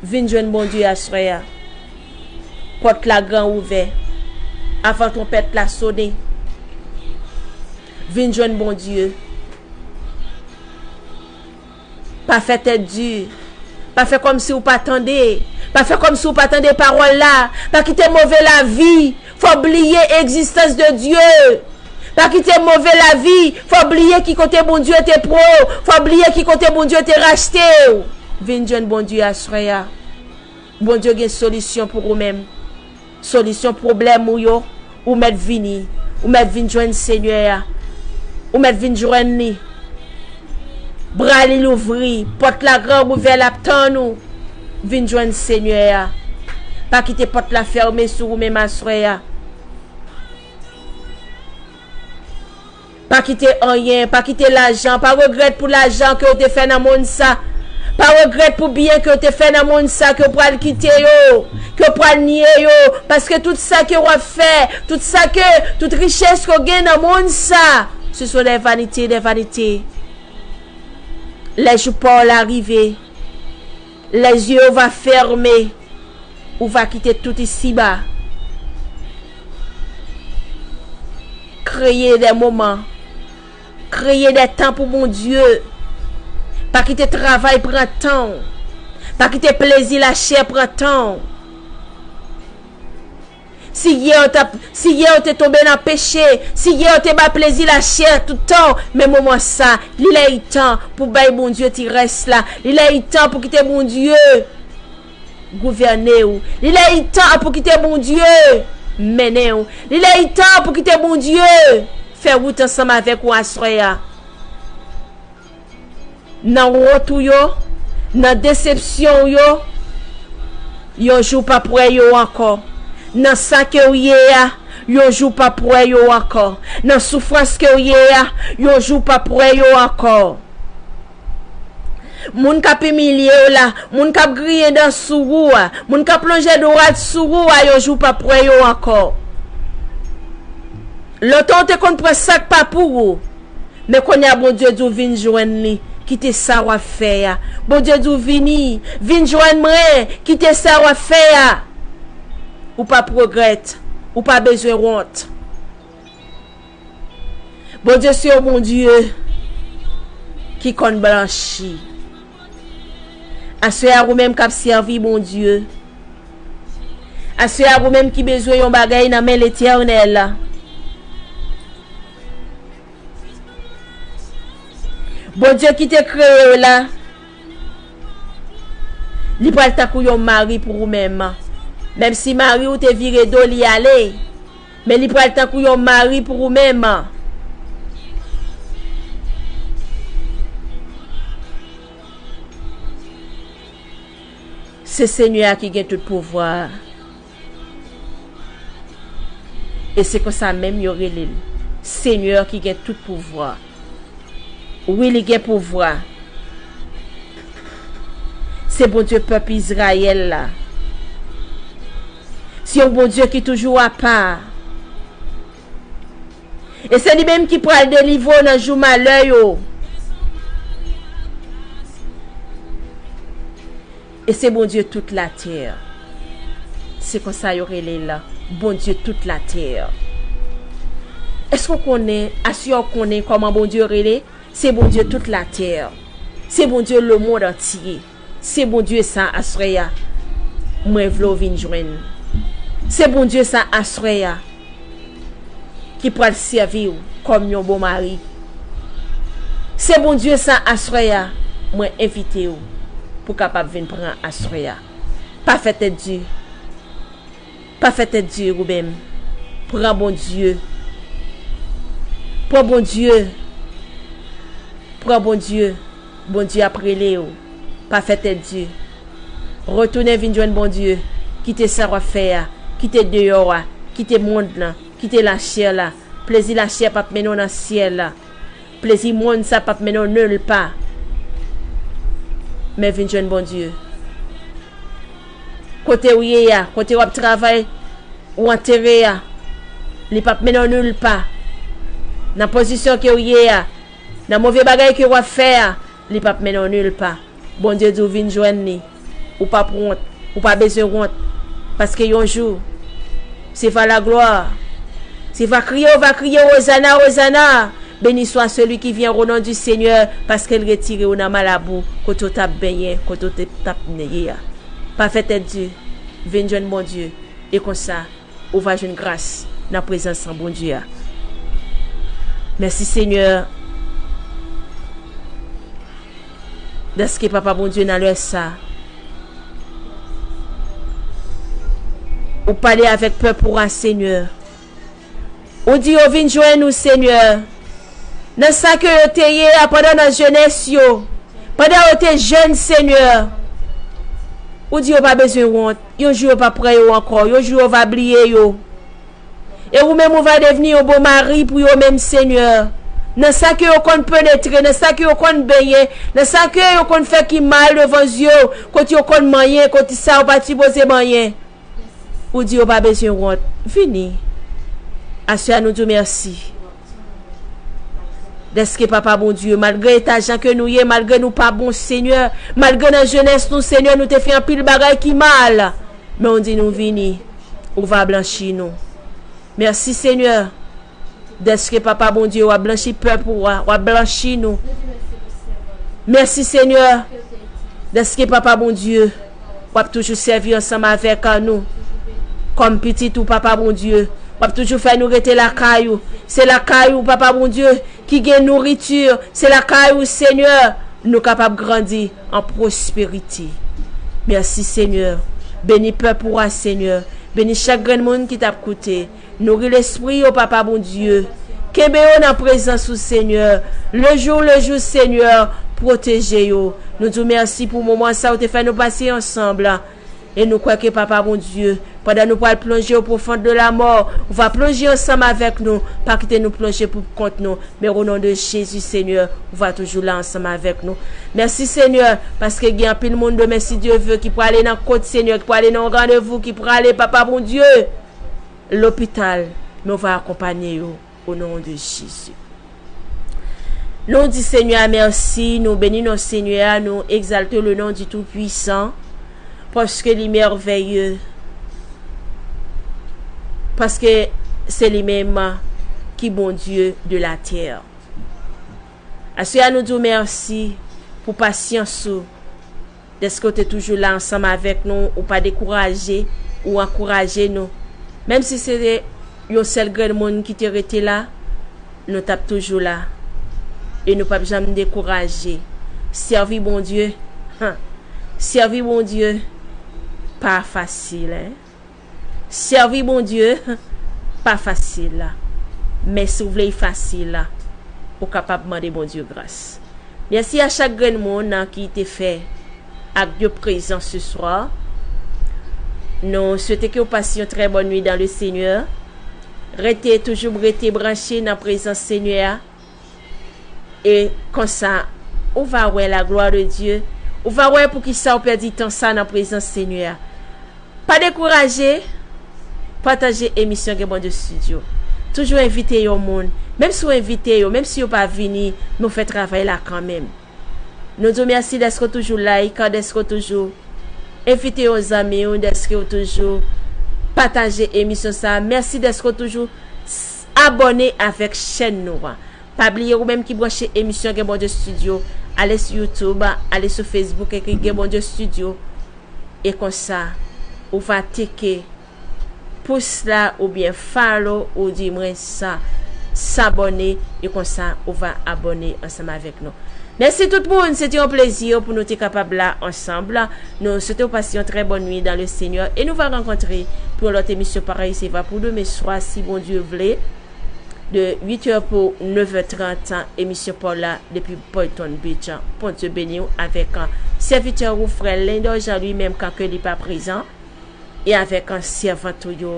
Vin jwenn Bondye aswè a. Pòt la gran ouvè. Avan twonpèt la sone, vin jwenn Bondye. Pa fè tèt di. Pa fè kòmsi w pa tande. Pa fè kòmsi w pa tande pawòl la. Pa kite move lavi fè w bliye egzistans de Dye. Pa kite move lavi fè w bliye ki kote Bondye te pran w. Fè w bliye ki kote Bondye te rachte w. Vin jwenn Bondye aswè a. Bondye gen solisyon pou ou menm. Solisyon pwoblèm ou yo, ou mèt vini. Ou mèt vin jwenn Senyè a. Ou mèt vin jwenn li. Bra li louvri, pòt la gran ouvè, l ap tann ou. Vin jwenn Senyè a. Pa kite pòt la fèmen sou ou menm aswè a. Pa kite anyen, pa kite lajan, pa regrèt pou lajan ke w te fè nan monn sa. Pa regrèt pou byen ke w te fè nan monn sa, ke w pral kite yo, ke w pral nye yo. Paske tout sa ke w ap fè, tout sa ke, tout richès ke w gen nan monn sa, ce sont des vanités, des vanités. Lè jou pa w la rive, les yeux va fermer. Ou va kite tout isiba. Kreye de moman. Kreye de tan pou Bondye. Pa kite travay pran tan w. Pa kite plezi lachè pran tan w. Si yè w t ap, si yè w te tonbe nan peche, si yè w te bay plezi lachè tout tan w, men moman sa, li lè li tan pou bay Bondye ti rès la. Li lè li tan pou kite Bondye gouvène w. Li lè li tan pou kite Bondye mennen w. Li lè li tan pou kite Bondye fè wout ansanm avèk ou aswè a. Nan wont ou yo, nan desepsyon w yo, yon jou w p ap wè yo ankò. Nan sa ke w ye a, yon jou w p ap wè yo ankò. Nan soufrans ke w ye a, yon jou w p ap wè yo ankò. Moun k ap imilye w la, moun k ap griyen dan sou ou a, moun k ap lonje dwat sou ou a, yon jou w p ap wè yo ankò. Lontan w te konn pran sa k pa pou ou, men kounye a Bondye di w vin jwenn li, kite sa w ap fè a. Bondye di w vini, vin jwenn mwen, kite sa w ap fè a. Ou p ap regrèt, ou pa bezwen wont. Bondye se yon Bondye ki konn blanchi. Aswè a, ou menm k ap sèvi Bondye, aswè a, ou menm ki bezwen yon bagay nan men Letènèl, Bondye ki te kreye w la, li pral tankou yon mari pou ou menm. Menm si mari w te vire do li ale, men li pral tankou yon mari pou ou menm. Se Senyè a ki gen tout pouvwa a. E se konsa menm yo rele l, Senyè ki gen tout pouvwa. Wi, li gen pouvwa. Se Bondye pèp Izrayèl la. Se yon Bondye ki toujou apa. E se li menm ki pral delivre w nan jou malè yo. E se Bondye tout latè. Se konsa yo rele l, Bondye tout latè. Èske w konnen, aswè w konnen kòman Bondye rele? Se Bondye tout latè. Se Bondye lemonn antye. Se Bondye sa aswè a, mwen vle w vin jwenn. Se Bondye sa aswè a ki pral sèvi w kòm yon bon mari. Se Bondye sa aswè a, mwen envite w pou w kapab vin pran aswè a. Pa fè tèt di, pa fè tèt di ou menm. Pran Bondye. Pran Bondye. Pran Bondye. Bondye ap rele w. Pa fè tèt di. Retounen vin jwenn Bondye. Kite sa w ap fè a. Kite deyò a. Kite mond lan. Kite lachè la. Plezi lachè p ap mennen w nan syèl la. Plezi mond sa p ap mennen w nil pa. Men vin jwenn Bondye. Kote w ye a, kote w ap travay, ou antere a, li p ap mennen w nil pa. Nan pozisyon ke w ye a, nan move bagay ke w ap fè a, li p ap mennen w nil pa. Bondye di w vin jwenn li. Ou p ap wont. Ou pa bezwen wont. Paske yon jou, se va la glwa. Se va kriye, ou va kriye, Ozana, Ozana. Béni soit celui qui vient au nom du Seigneur, paske l retire w nan malabou, kote w t ap benyen, kote w te t ap ye a. Pa fè tèt di, vin jwenn Bondye. E konsa, ou va jwenn gras nan prezans an Bondye a. Mèsi, Senyè, dèske Papa Bondye nan lè sa, ou pale avèk pèp ou a, Senyè. Ou di yo vin jwenn ou, Senyè. Nan sa ke yo te ye a pandan nan jenès yo, pandan yo te jèn, Senyè. Ou di yo pa bezwen wont. Yon jou yo p ap pran yo ankò. Yon jou yo va bliye yo. E ou menm ou va devni yon bon mari pou yo menm, Senyè. Nan sa ke yo konn penetre, nan sa ke yo konn benyen, nan sa ke yo konn fè ki mal devan zye w, kote yo konn manyen, kote sa yo pa t sipoze manyen. Ou di yo pa bezwen wont. Vini. Aswè a nou di w mèsi. Dèske Papa Bondye, malgre eta jan ke nou ye, malgre nou pa bon, Senyè, malgre nan jenès nou, Senyè, nou te fè anpil bagay ki mal, men ou di nou vini, ou va blanchi nou. Mèsi, Senyè, dèske Papa Bondye, w ap blanchi pèp ou a, w ap blanchi nou. Mèsi, Senyè, dèske Papa Bondye, w ap toujou sèvi ansanm avèk nou. Kòm pitit ou, Papa Bondye, w ap toujou fè nou rete lakay ou. Se lakay ou, Papa Bondye, ki gen nouriti. Se lakay ou, Senyè, nou kapab grandi an pwosperite. Mèsi, Senyè. Beni pèp ou a, Senyè. Beni chak grenn moun ki t ap koute. Nouri lespri yo, Papa Bondye. Kenbe yo nan prezans ou, Senyè. Le jou, le jou, Senyè, pwoteje yo. Nou di w mèsi pou moman sa ou te fè nou pase ansanm. E nou kwè ke, Papa Bondye, pandan nou pral plonje o profond de la mò, ou va plonje ansanm avèk nou. Pa kite nou plonje pou kont nou. Men o non de Jezi, Senyè, ou va toujou la ansanm avèk nou. Mèsi, Senyè, paske gen anpil moun demen, si Dye ve, ki prale nan kot, Senyè, ki prale nan yon randevou, ki prale, Papa Bondye, lopital, men w va akonpanye yo, o non de Jezi. Nou di Senyè a mèsi, nou beni non Senyè a, nou egzalte le non di Tou Pwisan, paske li mèvèye, paske se li menm ki Bondye de la tè. Aswè a nou di w mèsi pou pasyans ou, dèske w te toujou la ansanm avèk nou, ou pa dekouraje, ou ankouraje nou. Menm si se te yon sèl grenn moun ki te rete la, nou t ap toujou la. E nou p ap janm dekouraje. Sèvi Bondye, han, sèvi Bondye pa fasil, en. Sèvi Bondye pa fasil la. Men si w vle l fasil la, ou kapab mande Bondye gras. Mèsi a chak grenn moun ki te fè ak de prezan se swa. Nou swete ke w pase yon trè bòn nwi dan le Senyè. Rete, toujou rete branche nan prezans Senyè a. E konsa, ou va wè la gloire de Dieu. Ou va wè poukisa w pèdi tan sa nan prezans Senyè a. Pa dekouraje, pataje emisyon Gen Bondye Studio. Toujou envite yon moun. Menm si w envite yo, menm si yo pa vini, nou fè travay la kanmenm. Nou di w mèsi dèske w toujou like, dèske w toujou envite yon zanmi w, dèske w toujou pataje emisyon sa. Mèsi dèske w toujou s- abòne avèk chèn nou an. Pa bliye ou menm ki branche emisyon Gen Bondye Studio, ale sou YouTube, ale sou Facebook, ekri Gen Bondye Studio. E konsa, ou va teke pous la oubyen follow ou di mwen sa, s'abonner, e konsa ou va abòne ansanm avèk nou. Mèsi tout moun, se te yon plezi pou nou te kapab la ansanm. Nou swete w pase yon trè bòn nwi dan le Senyè e nou va rankontre pou yon lòt emisyon parèy se va pou demen swa si Bondye vle. De uit è pou nèf è trant, emisyon pa w la depi Boynton Beach. Bondye beni w avèk, uh, sèvitè ou frè Lendor Jean Louis, menm kan ke li pa prezan, e avèk, uh, sèvant ou yo,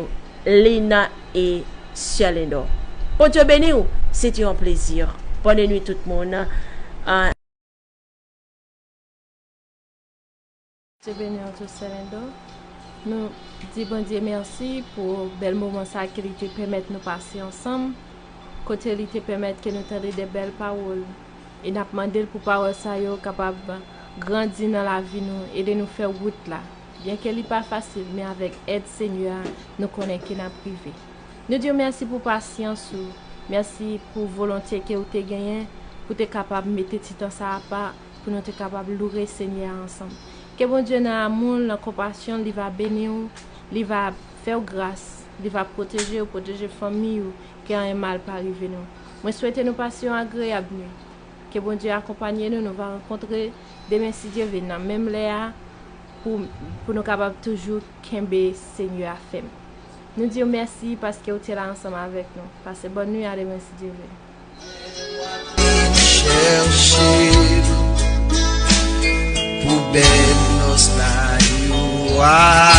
Lina e Sè Lendor. Bondye beni w, se te yon plezi. Bòn nwi tout moun. Uh, Bondye beni w tou, Sè Lendo. Nou di Bondye mèsi pou bèl moman sa ke li te pèmèt nou pase ansanm, kote li te pèmèt ke nou tande de bèl pawòl. E n ap mande l pou pawòl sa yo kapab grandi nan lavi nou, ede nou fè wout la. Byenke li pa fasil, men avèk èd Senyè a, nou konnen ke n ap rive. Nou di w mèsi pou pasyans ou, mèsi pou volonte ke w te genyen pou te kapab mete ti tan sa apa pou nou te kapab loure Senyè a ansanm. Ke Bondye nan amou l, nan konpasyon l, li va beni w, li va fè w gras, li va pwoteje w, pwoteje fanmi w, ke anyen mal pa rive nou. Mwen swete nou pase yon agreyab nwi. Ke Bondye akonpanye nou, nou va rankontre demen si Dye vle nan menm lè a pou, pou nou kapab toujou kenbe Senyè a fèm. Nou di w mèsi paske w te la ansanm avèk nou. Pase bòn nwi, a demen si Dye vle. Chèche pou bèl nòstalji w a.